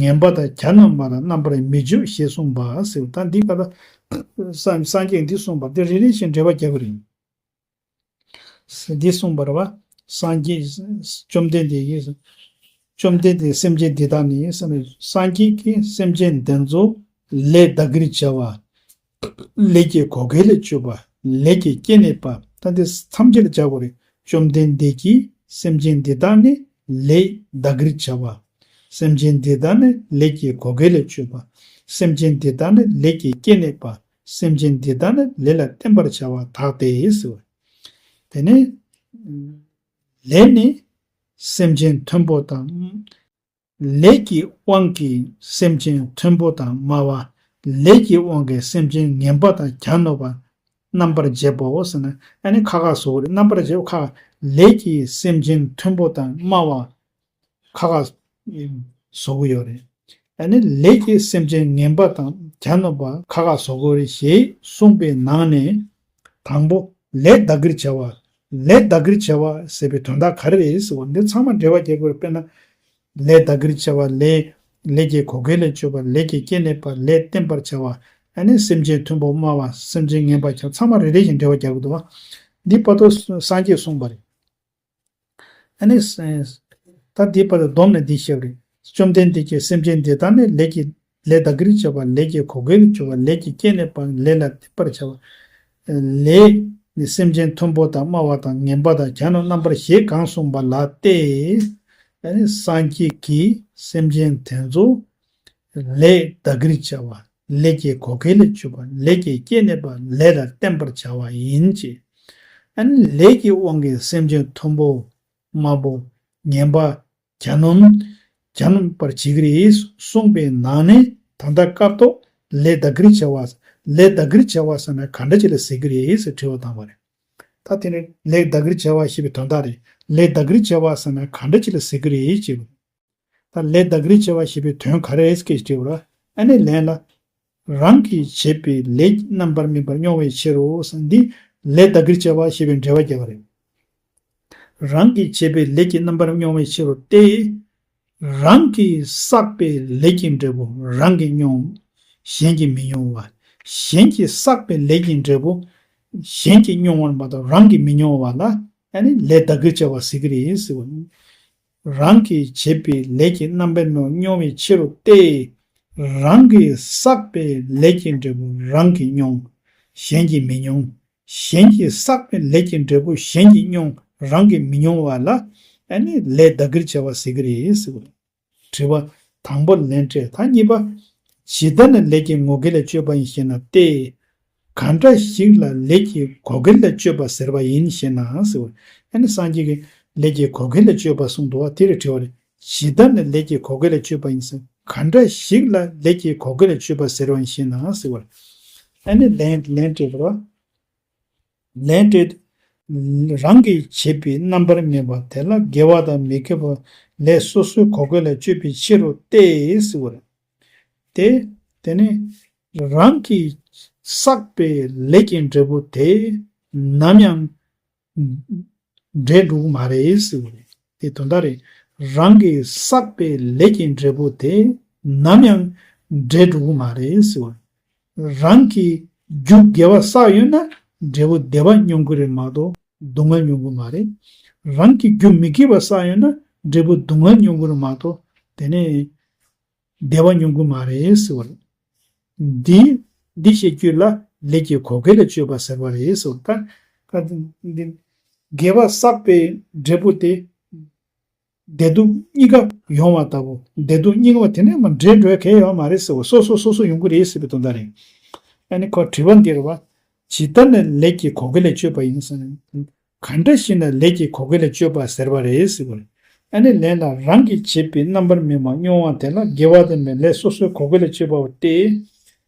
ངན་པ་དང་གྱ་ནོམ་པ་ལ་རྣམ་པར་མི་འཇུག་ཞེས་གསུངས་པ་ཟེར། ད་འདི་ག་ལ་སངས་སངས་རྒྱས་འདི་གསུངས་པ་འདི་རེ་རེ་བཞིན་འགྲེལ་པ་རྒྱག་གི་རེད། འདི་གསུངས་པ་རེད་བ། སངས་རྒྱས་བཅོམ་ལྡན་འདས་ཀྱིས། བཅོམ་ལྡན་འདས་སེམས་ཅན་འདི་དག་ནི་བསམ་པའི་སངས་རྒྱས་ཀྱིས་སེམས་ཅན་འདི་ཚོ་ལས་བདག་གིར་བྱ་བ། ལས་ཀྱི་བགོ་སྐལ་ལས་སྤྱོད་པ། ལས་ཀྱི་སྐྱེ་གནས་པ། ད་འདི་ཐམས་ཅད་ལ་སྦྱར་དགོས་རེད། བཅོམ་ལྡན་འདས་ཀྱིས་སེམས་ཅན་འདི་དག་ནི་ལས་བདག་གིར་བྱ་བ། སེམས་ཅན་འདི་དག་ནི་ལས་ཀྱི་བགོ་སྐལ་ལས་སྤྱོད་པ། སེམས་ཅན་འདི་དག་ནི་ལས་ཀྱི་སྐྱེ་གནས་པ། སེམས་ཅན་འདི་དག་ནི་ལས་ལ་བརྟེན་པར་བྱ་བ་དག་སྟེ་ཟེར་བ། དེ་ནི། ལས་ནི་སེམས་ཅན་མཐོན་པོ་དང་། ལས་ཀྱི་དབང་གིས་སེམས་ཅན་མཐོན་པོ་དང་དམའ་བ། ལས་ཀྱི་དབང་གིས་སེམས་ཅན་ངན་པ་དང་གྱ་ནོམ་པ། རྣམ་པར་འབྱེད་པའོ་ཟེར་ན་ཨ་ནི་ཁ་ཁ་བཟོ་གི་རེད། རྣམ་པར་འབྱེད་པ་ཁ་ལས་ཀྱིས་སེམས་ཅན་མཐོན་པོ་དང་དམའ་བ། ཁ་ཁ་བཟོ་གི་ཡོད་རེད། ཨ་ནི་ལས་ཀྱིས་སེམས་ཅན་ངན་པ་དང་གྱ་ནོམ་པ་ཁ་ཁ་བཟོ་གི་རེད་ཞེས་གསུངས་པའི་ནང་ནས། དང་པོ་ལས་བདག་གིར་བྱ་བ། ལས་བདག་གིར་བྱ་བ་ཟེར་བའི་དོན་དག་ག་རེ་རེད་ཟེར་བ་འདི་ཚང་མ་འགྲེལ་པ་རྒྱག་དགོས་རེད། དཔེར་ན། ལས་བདག་གིར་བྱ་བ། ལས་ལས་ཀྱི་བགོ་སྐལ་ལས་སྤྱོད་པ། ལས་ཀྱི་སྐྱེ་གནས་པ། ལས་བརྟེན་པར་བྱ་བ། ཨ་ནི་སེམས་ཅན་མཐོན་པོ་དམའ་བ། སེམས་ཅན་ངན་པ་ཁྱབ་ཚང་མ་རེ་རེ་བཞིན་འགྲེལ་པ་རྒྱག་གི་འདུག་བ། འདི་བར་དུ་སངས་རྒྱས་གསུངས་པ་རེད། ཨ་ནི། ད་འདི་བར་དུ་བསྡོམས་ནས་འདི་བཤད་པ་རེད། བཅོམ་ལྡན་འདས་ཀྱིས་སེམས་ཅན་འདི་དག་ནི་ལས་ཀྱི་ལས་བདག་གིར་བྱ་བ། ལས་ཀྱི་བགོ་སྐལ་ལས་སྤྱོད་པ། ལས་ཀྱི་སྐྱེ་གནས་པ། ལས་ལ་བརྟེན་པར་བྱ་བ། ལས་ནི་སེམས་ཅན་མཐོན་པོ་དང་དམའ་བ་དང་ངན་པ་དང་གྱ་ནོམ་རྣམ་པར་ཞེས་གང་གསུངས་པ་ལ་སྟེ། ཨ་ནི་སངས་རྒྱས་ཀྱིས་སེམས་ཅན་དེ་ཚོ་ལས་བདག་གིར་བྱ་བ། ལས་ཀྱི་བགོ་སྐལ་ལས་སྤྱོད་པ། ལས་ཀྱི་སྐྱེ་གནས་པ། ལས་ལ་བརྟེན་པར་བྱ་བ་ཡིན་གྱི། ཨ་ནི་ལས་ཀྱི་དབང་གིས་སེམས་ཅན་མཐོན་པོ། དམའ་པོ། ངན་པ། གྱ་ནོམ། གྱ་ནོམ་པར་བྱེད་ཀྱི་རེད་གསུངས་པའི་ནང་ནས་ད་ལྟ་སྐབས་ཐོག་ལས་བདག་གིར་བྱ་བ། ལས་བདག་གིར་བྱ་བ་ཟེར་ན་ག་འདྲ་ཅིག་ལ་ཟེར་གྱི་རེད་ཟེར་དྲི་བ་བཏང་བ་རེད། ད་དེ་ནི་ལས་བདག་གིར་བྱ་བ་ཞེས་པའི་དོན་དག་རེད། ལས་བདག་གིར་བྱ་བ་ཟེར་ན་ག་འདྲ་ཅིག་ལ་ཟེར་གྱི་རེད་ཅེས། ད་ལས་བདག་གིར་བྱ་བ་ཞེས་པའི་དོན་ག་རེ་རེད་ཟེར་གྱི་དྲི་བ་རེད། ཨ་ནི་ལན་ལ། རང་གིས་བྱས་པའི་ལས་རྣམ་པར་སྨིན་པར་སྨྱོང་བའི་ཕྱིར་རོ་ཟེར། འདི་ལས་བདག་གིར་བྱ་བ་ཞེས་པའི་འགྲེལ་པ་རྒྱག་པ་རེད། རང་གིས་བྱས་པའི་ལས་ཀྱི་རྣམ་པར་སྨྱོང་བའི་ཕྱིར་རོ་སྟེ། རང་གིས་བསགས་པའི་ལས་ཀྱི་འབྲས་བུ་རང་གིས་མྱོང་། གཞན་གྱིས་མི་མྱོང་བ། གཞན་གྱིས་བསགས་པའི་ལས་ཀྱི་འབྲས་བུ་གཞན་གྱིས་མྱོང་བ་མ་གཏོགས་རང་གིས་མི་མྱོང་བ་ལ་ཨ་ནི་ལས་བདག་གིར་བྱ་བ་ཟེར་གྱི་རེད་ཟེར་བ། རང་གིས་བྱས་པའི་ལས་ཀྱི་རྣམ་པར་མྱོང་བའི་ཕྱིར་རོ་སྟེ། རང་གིས་བསགས་པའི་ལས་ཀྱི་འབྲས་བུ་རང་གིས་མྱོང་། གཞན་གྱིས་མི་མྱོང་། གཞན་གྱིས་བསགས་པའི་ལས་ཀྱི་འབྲས་བུ་གཞན་གྱིས་མྱོང་། རང་གིས་མི་མྱོང་བ་ལ་ཨ་ནི་ལས་བདག་གིར་བྱ་བ་ཟེར་གྱི་རེད་ཟེར་བ། དྲི་བ། དང་པོ་ལན་སྤྲད། ད་གཉིས་པ། ཇི་ལྟར་ན་ལས་ཀྱི་ངོ་སྐལ་ལ་སྤྱོད་པ་ཡིན་ཞེ་ན་སྟེ། གང་འདྲ་ཞིག་ལ་ལས་ཀྱི་གོ་སྐལ་ལ་སྤྱོད་པ་ཟེར་བ་ཡིན་ཞེ་ན་ཟེར་བ། ཨ་ནི་སངས་རྒྱས་ཀྱིས་ལས་ཀྱི་གོ་སྐལ་ལ་སྤྱོད་པ་གསུངས་འདུག་བ། དེ་རེད་དྲི་བ་རེད། ཇི་ལྟར་ན་ལས་ཀྱི་གོ་སྐལ་ལ་སྤྱོད་པ་ཡིན་ཟེར། གང་འདྲ་ཞིག་ལ་ལས་ཀྱི་གོ་སྐལ་ལ་སྤྱོད་པ་ཟེར་བ་ཡིན་ཞེ་ན་ཟེར་བ། ཨ་ནི་ལན་ལན་སྤྲད་པ། ལན་སྤྲད། རང་གིས་བྱས་པའི་རྣམ་པར་སྨིན་པ་དེ་ལ་དགེ་བ་དང་མི་དགེ་བ་ལས་སོ་སོའི་གོ་སྐལ་ལ་སྤྱོད་པའི་ཕྱིར་རོ་སྟེ་ཟེར་བ་རེད། དེ། དེ་ནི་རང་གིས་བསགས་པའི་ལས་ཀྱི་འབྲས་བུ་དེ་ནམ་ཡང་འབྲས་འགྲོ་གི་མ་རེད་ཟེར་བ་རེད། དེ་དོན་དག་རེད། རང་གིས་བསགས་པའི་ལས་ཀྱི་འབྲས་བུ་དེ་ནམ་ཡང་འབྲས་འགྲོ་གི་མ་རེད་ཟེར་བ་རེད། རང་གིས་རྒྱུ་དགེ་བ་བསགས་ཡོད་ན་འབྲས་བུ་བདེ་བ་མྱོང་གི་རེད་མ་གཏོགས་སྡུག་བསྔལ་མྱོང་གི་མ་རེད། རང་གིས་རྒྱུ་མི་དགེ་བ་བསགས་ཡོད་ན་འབྲས་བུ་སྡུག་བསྔལ་མྱོང་གི་རེད་མ་གཏོགས་དེ་ནས་བདེ་བ་མྱོང་གི་མ་རེད་ཟེར་བ་རེད། འདི་འདི་བཤད་རྒྱུ་ལ་ལས་ཀྱི་གོ་སྐལ་ལ་སྤྱོད་པ་ཟེར་བ་རེད་ཟེར་བ། ད་ད་འདི་དགེ་བ་བསགས་པའི་འབྲས་བུ་དེ་བདེ་སྡུག་གཉིས་ཀ་ཡོང་བ་ལྟ་བུ། བདེ་སྡུག་གཉིས་ཀ་དེ་ནས་མ་འབྲས་འགྲོ་ཡ་གལ་ཡོད་མ་རེད་ཟེར་བ། སོ་སོ་སོ་སོ་ཡོང་གི་རེད་ཟེར་བའི་དོན་དག་རེད། ཨ་ནི་ཁོ་དྲི་བ་འདི་རེད་བ། ཇི་ལྟར་ན་ལས་ཀྱི་གོ་སྐལ་ལ་སྤྱོད་པ་ཡིན་ཟེར་ན། གང་འདྲ་ཞིག་ན་ལས་ཀྱི་གོ་སྐལ་ལ་སྤྱོད་པ་ཟེར་བ་རེད་ཟེར་བ་རེད། ཨ་ནི་ལན་ལ་རང་གིས་བྱས་པའི་རྣམ་པར་སྨིན་པ་མྱོང་བ་དེ་ལ་དགེ་བ་དང་མི་ལས་སོ་སོའི་གོ་སྐལ་ལ་སྤྱོད་པ་སྟེ།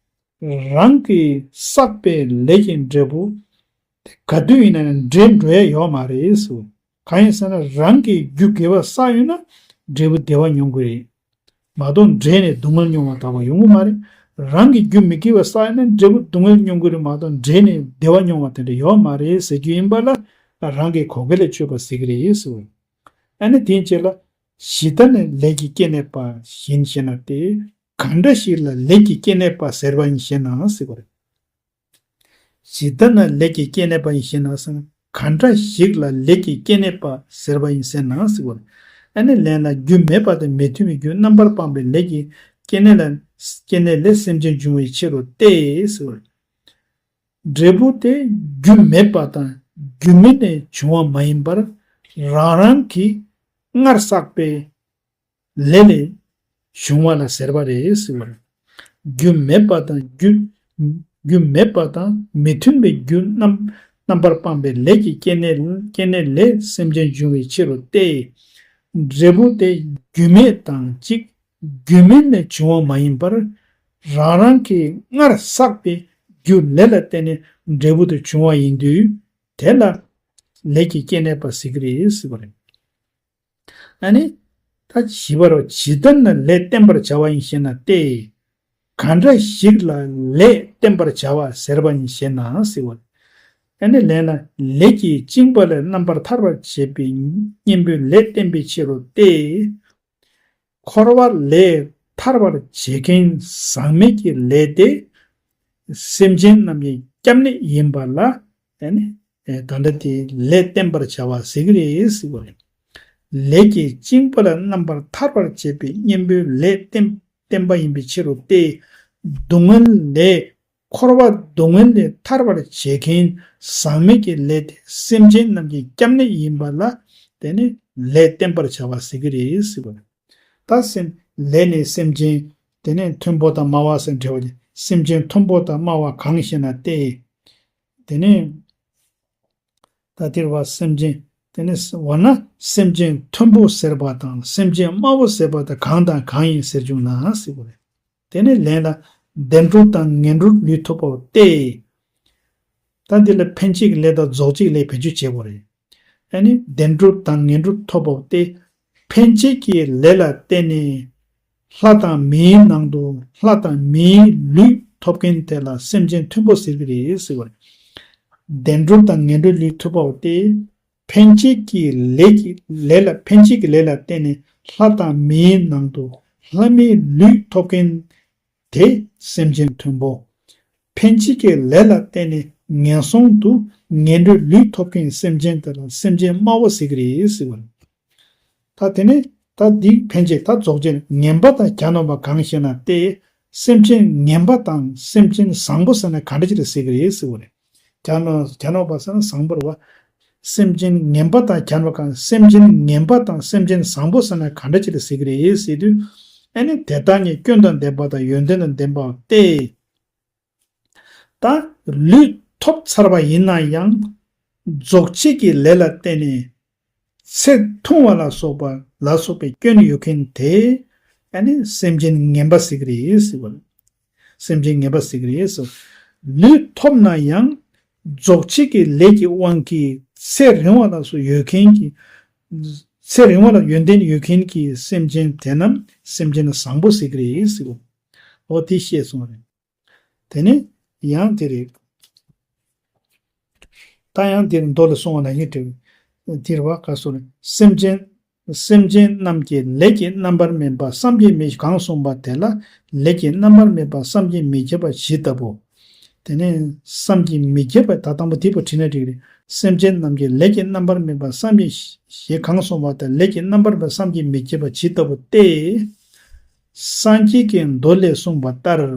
རང་གིས་བསགས་པའི་ལས་ཀྱི་འབྲས་བུ་དེ་ག་དུས་ཡིན་ན་འབྲས་འགྲོ་ཡ་ཡོད་མ་རེད་ཟེར། གང་ཡིན་ཟེར་ན་རང་གིས་རྒྱུ་དགེ་བ་བསགས་ཡོད་ན་འབྲས་བུ་བདེ་བ་མྱོང་གི་རེད། མ་གཏོགས་འབྲས་ནས་སྡུག་བསྔལ་མྱོང་བ་དག་པ་ཡོང་གི་མ་རེད། རང་གིས་རྒྱུ་མི་དགེ་བ་བསགས་ན་འབྲས་བུ་སྡུག་བསྔལ་མྱོང་གི་རེད་མ་གཏོགས་འབྲས་ནས་བདེ་བ་མྱོང་བ་དེ་འདྲ་ཡོད་མ་རེད་ཟེར་རྒྱུ་ཡིན་པ་ལ། རང་གི་གོ་སྐལ་ལ་སྤྱོད་པ་ཟེར་གི་རེད་ཟེར་བ། ཨ་ནི་དེའི་རྗེས་ལ། ཇི་ལྟར་ན་ལས་ཀྱི་སྐྱེ་གནས་པ་ཡིན་ཞེ་ན་སྟེ། གང་འདྲ་ཞིག་ལ་ལས་ཀྱི་སྐྱེ་གནས་པ་ཟེར་བ་ཡིན་ཞེ་ན་ཟེར་བ་རེད། ཇི་ལྟར་ན་ལས་ཀྱི་སྐྱེ་གནས་པ་ཡིན་ཞེ་ན་ཟེར་ན། གང་འདྲ་ཞིག་ལ་ལས་ཀྱི་སྐྱེ་གནས་པ་ཟེར་བ་ཡིན་ཟེར་ན་ཟེར་བ་རེད། ཨ་ནི་ལན་ལ་རྒྱུ་མེད་པ་དང་མི་མཐུན་པའི་རྒྱུ་རྣམ་པར་སྤངས་པའི་ལས་ཀྱི་སྐྱེ་གནས་ལ་སྐྱེ་གནས་ལས་སེམས་ཅན་འབྱུང་བའི་ཕྱིར་རོ་སྟེ་ཟེར་བ་རེད། འབྲས་བུ་དེ་རྒྱུ་མེད་པ་དང་རྒྱུ་མེད་ནས་བྱུང་བ་མ་ཡིན་པར་རང་རང་གིས་སྔར་བསགས་པའི་ལས་ལས་བྱུང་བ་ལ་ཟེར་བ་རེད་ཟེར་བ་རེད། རྒྱུ་མེད་པ་དང་རྒྱུ་རྒྱུ་མེད་པ་དང་མི་མཐུན་པའི་རྒྱུ་རྣམ་རྣམ་པར་སྤངས་པའི་ལས་ཀྱི་སྐྱེ་གནས་སྐྱེ་གནས་ལས་སེམས་ཅན་འབྱུང་བའི་ཕྱིར་རོ་སྟེ། འབྲས་བུ་དེ་རྒྱུ་མེད་དང་གཅིག་རྒྱུ་མེད་ནས་བྱུང་བ་མ་ཡིན་པར། རང་རང་གིས་སྔར་བསགས་པའི་རྒྱུ་ལས་ལ་བརྟེན་ནས་འབྲས་བུ་དེ་བྱུང་བ་ཡིན་དུས། དེ་ལ་ལས་ཀྱི་སྐྱེ་གནས་པ་ཟེར་གྱི་རེད་ཟེར་བ་རེད། ཨ་ནི། ད་བཞི་པར་ཇི་ལྟར་ན་ལས་བརྟེན་པར་བྱ་བ་ཡིན་ཞེ་ན་སྟེ། གང་འདྲ་ཞིག་ལ་ལས་བརྟེན་པར་བྱ་བ་ཟེར་བ་ཡིན་ཞེ་ན་ཟེར་བ། ཨ་ནི་ལན་ལ་ལས་ཀྱིས་བཅིངས་པ་ལས་རྣམ་པར་ཐར་བར་བྱེད་པའི་གཉེན་པོའི་ལས་བརྟེན་པའི་ཕྱིར་རོ་སྟེ། འཁོར་བ་ལས་ཐར་བར་བྱེད་མཁན་ཟག་མེད་ཀྱི་ལས་དེ། སེམས་ཅན་རྣམས་ཀྱི་སྐྱབས་གནས་ཡིན་པ་ལ། ཨ་ནི། ད་ལྟ་དེ་ལས་བརྟེན་པར་བྱ་བ་ཟེར་གྱི་རེད་ཟེར་བ་རེད། ལས་ཀྱིས་བཅིངས་པ་ལ་རྣམ་པར་ཐར་བར་བྱེད་པའི་གཉེན་པོའི་ལས་བརྟེན་བརྟེན་པ་ཡིན་པའི་ཕྱིར་རོ་སྟེ། སྡུག་བསྔལ་ལས་འཁོར་བ་སྡུག་བསྔལ་ལས་ཐར་བར་བྱེད་མཁན་ཟག་མེད་ཀྱི་ལས་དེ་སེམས་ཅན་རྣམས་ཀྱི་སྐྱབས་གནས་ཡིན་པ་ལ་དེ་ནི་ལས་བརྟེན་པར་བྱ་བ་ཟེར་གྱི་རེད་ཟེར་བ་རེད། ད་སེམས་ལས་ནི་སེམས་ཅན་དེ་ནི་མཐོན་པོ་དང་དམའ་བ་ཟེར་འབྲེལ་བ་ཅན་སེམས་ཅན་མཐོན་པོ་དང་དམའ་བ་གང་ཞེ་ན་སྟེ། དེ་ནི། ད་དེར་བ་སེམས་ཅན་དེ་ནི་འོ་ན་སེམས་ཅན་མཐོན་པོ་ཟེར་བ་དང་སེམས་ཅན་དམའ་བོ་ཟེར་བ་དང་གང་དང་གང་ཡིན་ཟེར་བྱུང་ན་ཟེར་བ་རེད། དེ་ནི་ལན་ལ་བདེ་འགྲོ་དང་ངན་འགྲོར་ལུས་ཐོབ་པའོ་སྟེ། ད་འདི་ལ་འཕེན་བྱེད་ཀྱི་ལས་དང་རྫོགས་བྱེད་ཀྱི་ལས་བེད་སྤྱོད་བྱེད་དགོས་རེད། ཨ་ནི་བདེ་འགྲོ་དང་ངན་འགྲོར་ཐོབ་པའོ་སྟེ། འཕེན་བྱེད་ཀྱི་ལས་ལ་བརྟེན་ནས། ལྷ་དང་མིའི་ནང་དུ་ལྷ་དང་མིའི་ལུས་ཐོབ་མཁན་དེ་ལ་སེམས་ཅན་མཐོན་པོ་ཟེར་གྱི་རེད་ཟེར་བ་རེད། བདེ་འགྲོ་དང་ངན་འགྲོའི་ལུས་ཐོབ་པའོ་སྟེ། འཕེན་བྱེད་ཀྱི་ལས་ཀྱི་ལས་ལ་འཕེན་བྱེད་ཀྱི་ལས་ལ་བརྟེན་ནས་ལྷ་དང་མིའི་ནང་དུ་ལྷ་མིའི་ལུས་ཐོབ་མཁན་དེ་སེམས་ཅན་མཐོན་པོ། འཕེན་བྱེད་ཀྱི་ལས་ལ་བརྟེན་ནས་ངན་སོང་དུ་ངན་འགྲོའི་ལུས་ཐོབ་མཁན་སེམས་ཅན་དེ་ལ་སེམས་ཅན་དམའ་བོ་ཟེར་གྱི་རེད་ཟེར་བ་རེད། ད་དེ་ནས་ད་འདི་འཕེན་བྱེད་ད་རྫོགས་བྱེད་ངན་པ་དང་གྱ་ནོམ་པ་གང་ཞེ་ན་སྟེ། སེམས་ཅན་ངན་པ་དང་སེམས་ཅན་བཟང་པོ་ཟེར་ན་ག་འདྲ་ཅིག་རེད་ཟེར་གྱི་རེད་ཟེར་བ་རེད། གྱ་ནོམ་གྱ་ནོམ་པ་ཟེར་ན་བཟང་པོ་རེད་བ། སེམས་ཅན་ངན་པ་དང་གྱ་ནོམ་པ་གང་སེམས་ཅན་ངན་པ་དང་སེམས་ཅན་བཟང་པོ་ཟེར་ན་ག་འདྲ་ཅིག་རེད་ཟེར་གྱི་རེད་ཟེར་དུས། ཨ་ནི་དེ་ལྟར་ཉིད་སྐྱོན་དང་ལྡན་པ་དང་ཡོན་ཏན་དང་ལྡན་པ་སྟེ། ད་ལུས་ཐོབ་ཚར་བ་ཡིན་ན་ཡང་རྫོགས་བྱེད་ཀྱི་ལས་ལ་བརྟེན་ནས་ཚེ་ཐུང་བ་ལ་སོགས་པ་ལ་སོགས་པའི་སྐྱོན་ཡོད་མཁན་དེ་ཨ་ནི་སེམས་ཅན་ངན་པ་ཟེར་གྱི་རེད་ཟེར་བ། སེམས་ཅན་ངན་པ་ཟེར་གྱི་རེད་ཟེར། ལུས་ཐོབ་ན་ཡང་རྫོགས་བྱེད་ཀྱི་ལས་ཀྱི་དབང་གིས་ཚེ་རིང་བ་ལ་སོགས་ཡོད་མཁན་གྱི། ཚེ་རིང་བ་ལ་ཡོན་ཏན་ཡོད་མཁན་གྱི་སེམས་ཅན་དེ་རྣམས་སེམས་ཅན་བཟང་པོ་ཟེར་གྱི་རེད་ཟེར། འོ་དེ་བཤད་སོང་བ་རེད། དེ་ནས་ཡང་དེ་རེད། ད་ཡང་དེར་མདོ་ལས་གསུངས་པ་ནང་བཞིན་དྲིལ། དེར་བ་ག་སོ་རེད། སེམས་ཅན། སེམས་ཅན་རྣམས་ཀྱི་ལས་ཀྱི་རྣམ་པར་སྨིན་པ་བསམ་གྱིས་མི་གང་གསུངས་པ་དེ་ལ་ལས་ཀྱི་རྣམ་པར་སྨིན་པ་བསམ་གྱིས་མི་ཁྱབ་པ་ཇི་ལྟ་བུ། དེ་ནས་བསམ་གྱིས་མི་ཁྱབ་པ་ད་དང་པོ་དེ་པོ་བྲིས་ན་འགྲིག་རེད། སེམས་ཅན་རྣམས་ཀྱི་ལས་ཀྱི་རྣམ་པར་སྨིན་པ་བསམ་གྱིས་ཞེས་གང་གསུངས་པ་དེ་ལས་ཀྱི་རྣམ་པར་སྨིན་པ་བསམ་གྱིས་མི་ཁྱབ་པ་ཇི་ལྟ་བུ་སྟེ། སངས་རྒྱས་ཀྱི་མདོ་ལས་གསུངས་པ་ལྟར།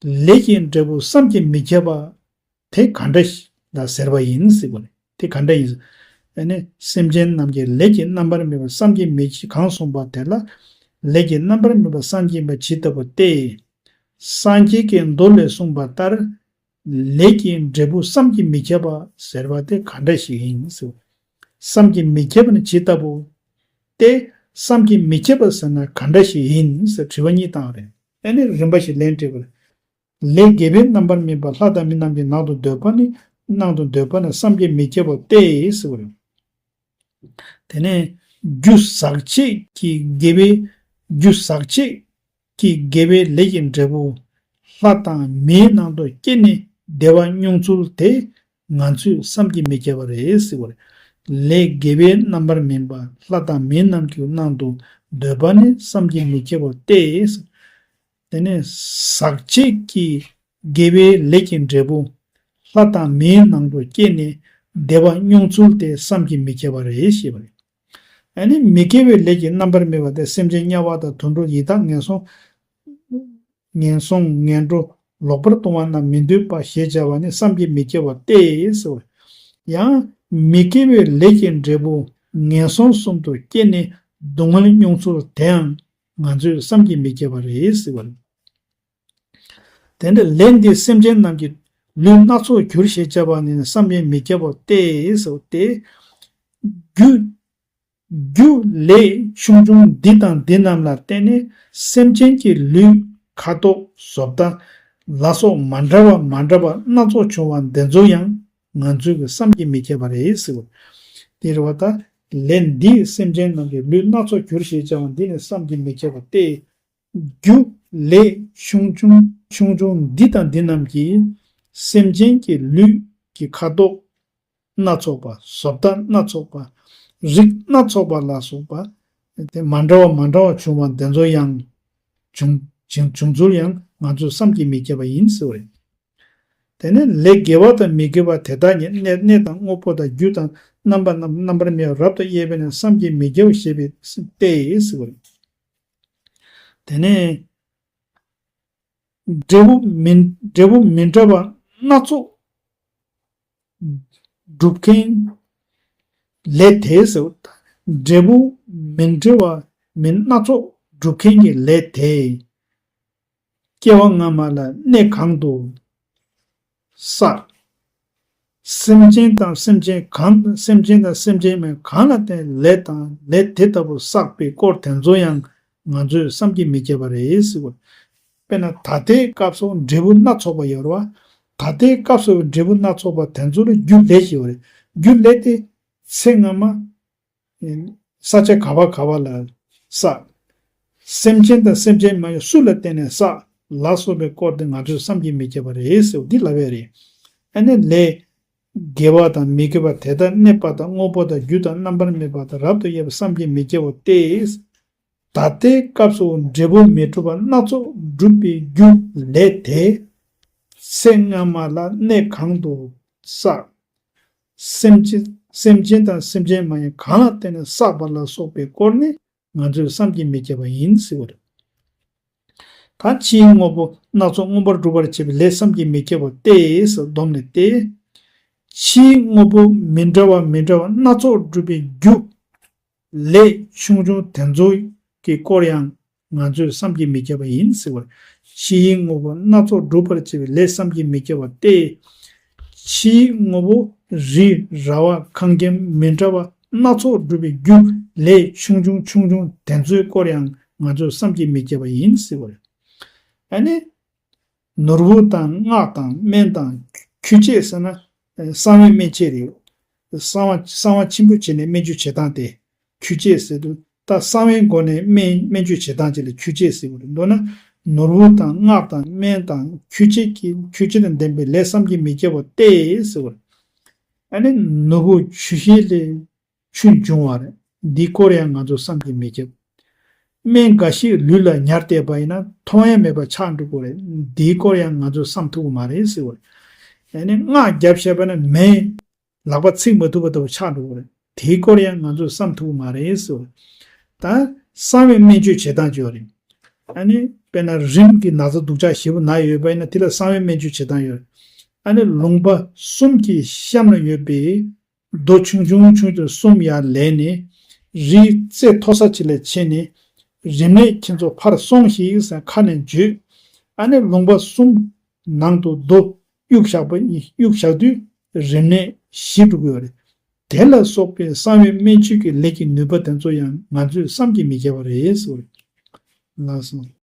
ལས་ཀྱི་འབྲས་བུ་བསམ་གྱིས་མི་ཁྱབ་པ། དེ་ག་འདྲ་ཞིག་ལ་ཟེར་བ་ཡིན་ཟེར་བ་ནི་དེ་ག་འདྲ་ཡིན། ཨ་ནི་སེམས་ཅན་རྣམས་ཀྱི་ལས་ཀྱི་རྣམ་པར་སྨིན་པ་བསམ་གྱིས་མི་ཁྱབ་གང་གསུངས་པ་དེ་ལ་ལས་ཀྱི་རྣམ་པར་སྨིན་པ་བསམ་གྱིས་མི་ཁྱབ་པ་ཇི་ལྟ་བུ་སྟེ། སངས་རྒྱས་ཀྱི་མདོ་ལས་གསུངས་པ་ལྟར། ལས་ཀྱི་འབྲས་བུ་བསམ་གྱིས་མི་ཁྱབ་པ་ཟེར་བ་དེ་ག་འདྲ་ཞིག་ཡིན་ཟེར། བསམ་གྱིས་མི་ཁྱབ་པ་ནི་ཇི་ལྟ་བུ། སྟེ། བསམ་གྱིས་མི་ཁྱབ་པ་ཟེར་ན་ག་འདྲ་ཞིག་ཡིན་ཟེར་དྲི་བ་གཉིས་བཏང་བ་རེད། ཨ་ནི་རིམ་པ་ཞིག་ལན་སྤྲད་པ་རེད། ལས་དགེ་བའི་རྣམ་པར་སྨིན་པ་ལྷ་དང་མི་རྣམས་ཀྱི་ནང་དུ་འདོད་པ་ནི་ནང་དུ་འདོད་པ་ནི་བསམ་གྱིས་མི་ཁྱབ་པ་སྟེ་ཟེར་བ་རེད། དེ་ནས་རྒྱུ་ཟག་བཅས་ཀྱི་དགེ་བའི་རྒྱུ་ཟག་བཅས་ཀྱི་དགེ་བའི་ལས་ཀྱི་འབྲས་བུ་ལྷ་དང་མིའི་ནང་དུ་སྐྱེས་ནས་བདེ་བ་མྱོང་ཚུལ་དེ་ང་ཚོས་བསམ་གྱིས་མི་ཁྱབ་པ་རེད་ཟེར་བ་རེད། ལས་དགེ་བའི་རྣམ་པར་སྨིན་པ་ལྷ་དང་མི་རྣམས་ཀྱི་ནང་དུ་འདོད་པ་ནི་བསམ་གྱིས་མི་ཁྱབ་པ་སྟེ། དེ་ནས་ཟག་བཅས་ཀྱི་དགེ་བའི་ལས་ཀྱི་འབྲས་བུ་ལྷ་དང་མིའི་ནང་དུ་སྐྱེས་ནས་བདེ་བ་མྱོང་ཚུལ་དེ་བསམ་གྱིས་མི་ཁྱབ་པ་རེད་ཞེས་པ་རེད། ཨ་ནི་མི་དགེ་བའི་ལས་ཀྱི་རྣམ་པར་སྨིན་པ་དེ་སེམས་ཅན་དམྱལ་བ་དང་དུད་འགྲོ་ཡི་དྭགས་ངན་སོང་། ངན་སོང་ངན་འགྲོ་ལོག་པར་ལྟུང་བ་རྣམས་མི་འདོད་པ་ཞེས་བྱ་བ་ནི་བསམ་གྱིས་མི་ཁྱབ་པ་སྟེ་ཟེར་བ། ཡང་མི་དགེ་བའི་ལས་ཀྱི་འབྲས་བུ་ངན་སོང་གསུམ་དུ་སྐྱེས་ནས་སྡུག་བསྔལ་མྱོང་ཚུལ་དེའང་ང་ཚོས་བསམ་གྱིས་མི་ཁྱབ་པ་རེད་ཟེར་བ་རེད། དེ་འདྲ་ལས་འདིས་སེམས་ཅན་རྣམས་ཀྱི་ལུས་སྣ་ཚོགས་གྱུར་ཞེས་བྱ་བ་ནི་བསམ་གྱིས་མི་ཁྱབ་པ་སྟེ་ཟེར་བ་སྟེ། རྒྱུ། རྒྱུ་ལས་ཆུང་ཆུང་འདི་དང་འདི་རྣམས་ལ་བརྟེན་ནས་སེམས་ཅན་གྱི་ལུས་ཁ་དོག་བཟོ་ལྟ་ལ་སོགས་མ་འདྲ་བ་མ་འདྲ་བ་སྣ་ཚོགས་བྱུང་བ་འདི་ཚོ་ཡང་ང་ཚོས་ཀྱི་བསམ་གྱིས་མི་ཁྱབ་པ་རེད་ཟེར་བ། དེ་རེད་བ་ད། ལས་འདིས་སེམས་ཅན་རྣམས་ཀྱི་ལུས་སྣ་ཚོགས་གྱུར་ཞེས་བྱ་བ་འདི་ནི་བསམ་གྱིས་མི་ཁྱབ་པ་སྟེ། རྒྱུ་ལས་ཆུང་ཆུང་ཆུང་ཆུང་འདི་དང་འདི་རྣམས་ཀྱིས་སེམས་ཅན་གྱི་ལུས་ཀྱི་ཁ་དོག་སྣ་ཚོགས་པ་བཟོ་ལྟ་སྣ་ཚོགས་པ་རིགས་སྣ་ཚོགས་པ་ལ་སོགས་པ་དེ་མ་འདྲ་བ་མ་འདྲ་བ་བྱུང་བ་འདི་ཚོ་ཡང་བྱུང་བྱུང་བྱུང་ཚུལ་ཡང་ང་ཚོས་བསམ་གྱིས་མི་ཁྱབ་པ་ཡིན་ཟེར་བ་རེད། དེ་ནས་ལས་དགེ་བ་དང་མི་དགེ་བ་དེ་དག་ཉིད་གནས་གནས་དང་དངོས་པོ་དང་རྒྱུ་དང་རྣམ་པ་རྣམ་རྣམ་པར་སྨིན་པ་རབ་ཏུ་དབྱེ་བས་ན་བསམ་གྱིས་མི་ཁྱབ་ཞེས་པའི་སྟེ་ཟེར་བ་རེད། དེ་ནས་འབྲས་བུ་མི་འབྲས་བུ་མི་འདྲ་བ་སྣ་ཚོགས་སྒྲུབ་མཁན་ལས་དེ་ཟེར་བ་དང་། འབྲས་བུ་མི་འདྲ་བ་མི་སྣ་ཚོགས་སྒྲུབ་མཁན་གྱི་ལས་དེ། སྐྱེ་བ་སྔ་མ་ལ་གནས་གང་དུ་བསགས། སེམས་ཅན་དང་སེམས་ཅན་གང་སེམས་ཅན་དང་སེམས་ཅན་མིན་གང་ལ་བརྟེན་ལས་དང་ལས་དེ་ལྟ་བུ་བསགས་པའི་སྐོར་དེ་ཚོ་ཡང་ང་ཚོས་བསམ་གྱིས་མི་ཁྱབ་པ་རེད་ཟེར་བ། དཔེར་ན་ད་ལྟའི་སྐབས་སུ་འབྲས་བུ་སྣ་ཚོགས་པ་ཡོད་རེད་བ། ད་ལྟའི་སྐབས་སུ་འབྲས་བུ་སྣ་ཚོགས་པ་དེ་ཚོ་ལ་རྒྱུ་ལས་ཞེས་པ་རེད། རྒྱུ་ལས་དེ་ཚེ་སྔ་མ། ས་ཆ་ག་བ་ག་བ་ལ་བསགས། སེམས་ཅན་དང་སེམས་ཅན་མ་ཡིན་སུ་ལ་བརྟེན་ནས་བསགས་ལ་སོགས་པའི་སྐོར་དེ་ང་ཚོས་བསམ་གྱིས་མི་ཁྱབ་པ་རེད་ཟེར་བ་འདི་ལབ་ཡས་རེད། ཨ་ནི་ལས་དགེ་བ་དང་མི་དགེ་བ་དེ་དག་གནས་པ་དང་དངོས་པོ་དང་རྒྱུ་དང་རྣམ་པར་སྨིན་པ་དང་རབ་ཏུ་དབྱེ་བ་བསམ་གྱིས་མི་ཁྱབ་པ་སྟེ། ད་ལྟའི་སྐབས་སུ་འབྲས་བུ་མི་འགྲུབ་པ་སྣ་ཚོགས་སྒྲུབ་པའི་རྒྱུ་ལས་དེ། ཚེ་སྔ་མ་ལ་གནས་གང་དུ་བསགས། སེམས་ཅན་སེམས་ཅན་དང་སེམས་ཅན་མ་ཡིན་གང་ལ་བརྟེན་ནས་བསགས་པ་ལ་སོགས་པའི་སྐོར་ནི་ང་ཚོས་བསམ་གྱིས་མི་ཁྱབ་པ་ཡིན་ཟེར་བ་རེད། ད་ཕྱིའི་དངོས་པོ་སྣ་ཚོགས་མངོན་པར་འགྲུབ་པར་བྱེད་པའི་ལས་བསམ་གྱིས་མི་ཁྱབ་པ་སྟེ་ཟེར་སྡོམ་ནས་ཏེ། ཕྱིའི་དངོས་པོ་མི་འདྲ་བ་མི་འདྲ་བ་སྣ་ཚོགས་སྒྲུབ་པའི་རྒྱུ། ལས་ཆུང་ཆུང་དེ་ཚོ་གི་སྐོར་ཡང་ང་ཚོས་བསམ་གྱིས་མི་ཁྱབ་པ་ཡིན་ཟེར་བ། ཕྱིའི་དངོས་པོ་སྣ་ཚོགས་སྒྲུབ་པར་བྱེད་པའི་ལས་བསམ་གྱིས་མི་ཁྱབ་པ་སྟེ། ཕྱིའི་དངོས་པོ་རི་ར་བ་ཁང་ཁྱིམ་མི་འདྲ་བ་སྣ་ཚོགས་སྒྲུབ་པའི་རྒྱུ་ལས་ཆུང་ཆུང་ཆུང་ཆུང་དེ་ཚོའི་སྐོར་ཡང་ང་ཚོས་བསམ་གྱིས་མི་ཁྱབ་པ་ཡིན་ཟེར་བ་རེད། ཨ་ནི། ནོར་བུ་དང་སྔགས་དང་སྨན་དང་ཁྱུ་བྱེད་ཟེར་ན། གསང་བའི་སྨན་བྱེད་རེད། གསང་བ་གསང་བ་ཆེན་པོ་བྱས་ནས་སྨན་བཅོས་བྱེད་སྟངས་དེ་ཁྱུ་བྱེད་ཟེར་དུས་ད་གསང་བའི་སྒོ་ནས་སྨན་སྨན་བཅོས་བྱེད་སྟངས་ཅིག་ལ་ཁྱུ་བྱེད་ཟེར་བ་རེད། མདོར་ན་ནོར་བུ་དང་སྔགས་དང་སྨན་དང་ཁྱུ་བྱེད་ཀྱི་ཁྱུ་བྱེད་དང་ལྡན་པའི་ལས་བསམ་གྱིས་མི་ཁྱབ་པ་སྟེ་ཟེར་བ་རེད། ཨ་ནི་ནོར་བུ་ཆུ་ཤེལ་ལས། ཆུ་འབྱུང་བ་རེད། འདིའི་སྐོར་ཡང་ང་ཚོ་བསམ་གྱིས་མི་ཁྱབ། སྨན་འགའ་ཞིག་ལུས་ལ་ཉར་བསྡད་པ་ཡིན་ན་ཐོང་ཡ་མེད་པ་ཆགས་འགྲོ་གི་རེད། འདིའི་སྐོར་ཡང་ང་ཚོས་བསམ་ཐུབ་ཀྱི་མ་རེད་ཟེར་བ་རེད། ཡང་ན་སྔགས་བརྒྱབ་བཞག་པ་ན་མེ་ལག་པ་ཚིག་མ་ཐུབ་པ་ལྟ་བུ་ཆགས་འགྲོ་གི་རེད། དེའི་སྐོར་ཡང་ང་ཚོས་བསམ་ཐུབ་ཀྱི་མ་རེད་ཟེར་བ་རེད། ད་གསང་བའི་སྨན་བཅོས་བྱེད་སྟངས་ཅིག་ཡོད་རེད། ཨ་ནི་དཔེར་ན་རིམས་ཀྱི་ན་ཚ་སྡུག་ཅག་ཞེ་པོ་ན་ཡོད་པ་ཡིན་ན་དེ་ལ་གསང་བའི་སྨན་བཅོས་བྱེད་སྟངས་ཡོད་རེད། ཨ་ནི་ལུང་པ་གསུམ་གྱི་གཤམ་ལ་ཡོད་པའི་རྡོ་ཆུང་ཆུང་ཆུང་ཆུང་གསུམ་ཡར་ལེན་ནས། རིའི་རྩེ་མཐོ་ས་ཅིག་ལ་ཕྱེ་ནས། རིམས་ནད་ཁྱེད་ཚོ་ཕར་སོང་ཞིག་ཟེར་ཁ་ནས་བརྗོད། ཨ་ནི་ལུང་པ་གསུམ་ནང་དུ་རྡོ་གཡུག་བཞག་པ་གཡུག་བཞག་དུས་རིམས་ནད་ཞི་འགྲོ་གི་ཡོད་རེད། དེ་ལ་སོགས་པའི་གསང་བའི་སྨན་བཅོས་ཀྱི་ལས་ཀྱི་ནུས་པ་དེ་ཚོ་ཡང་ང་ཚོས་བསམ་གྱིས་མི་ཁྱབ་པ་རེད་ཟེར་བ་རེད། ལགས་སོ།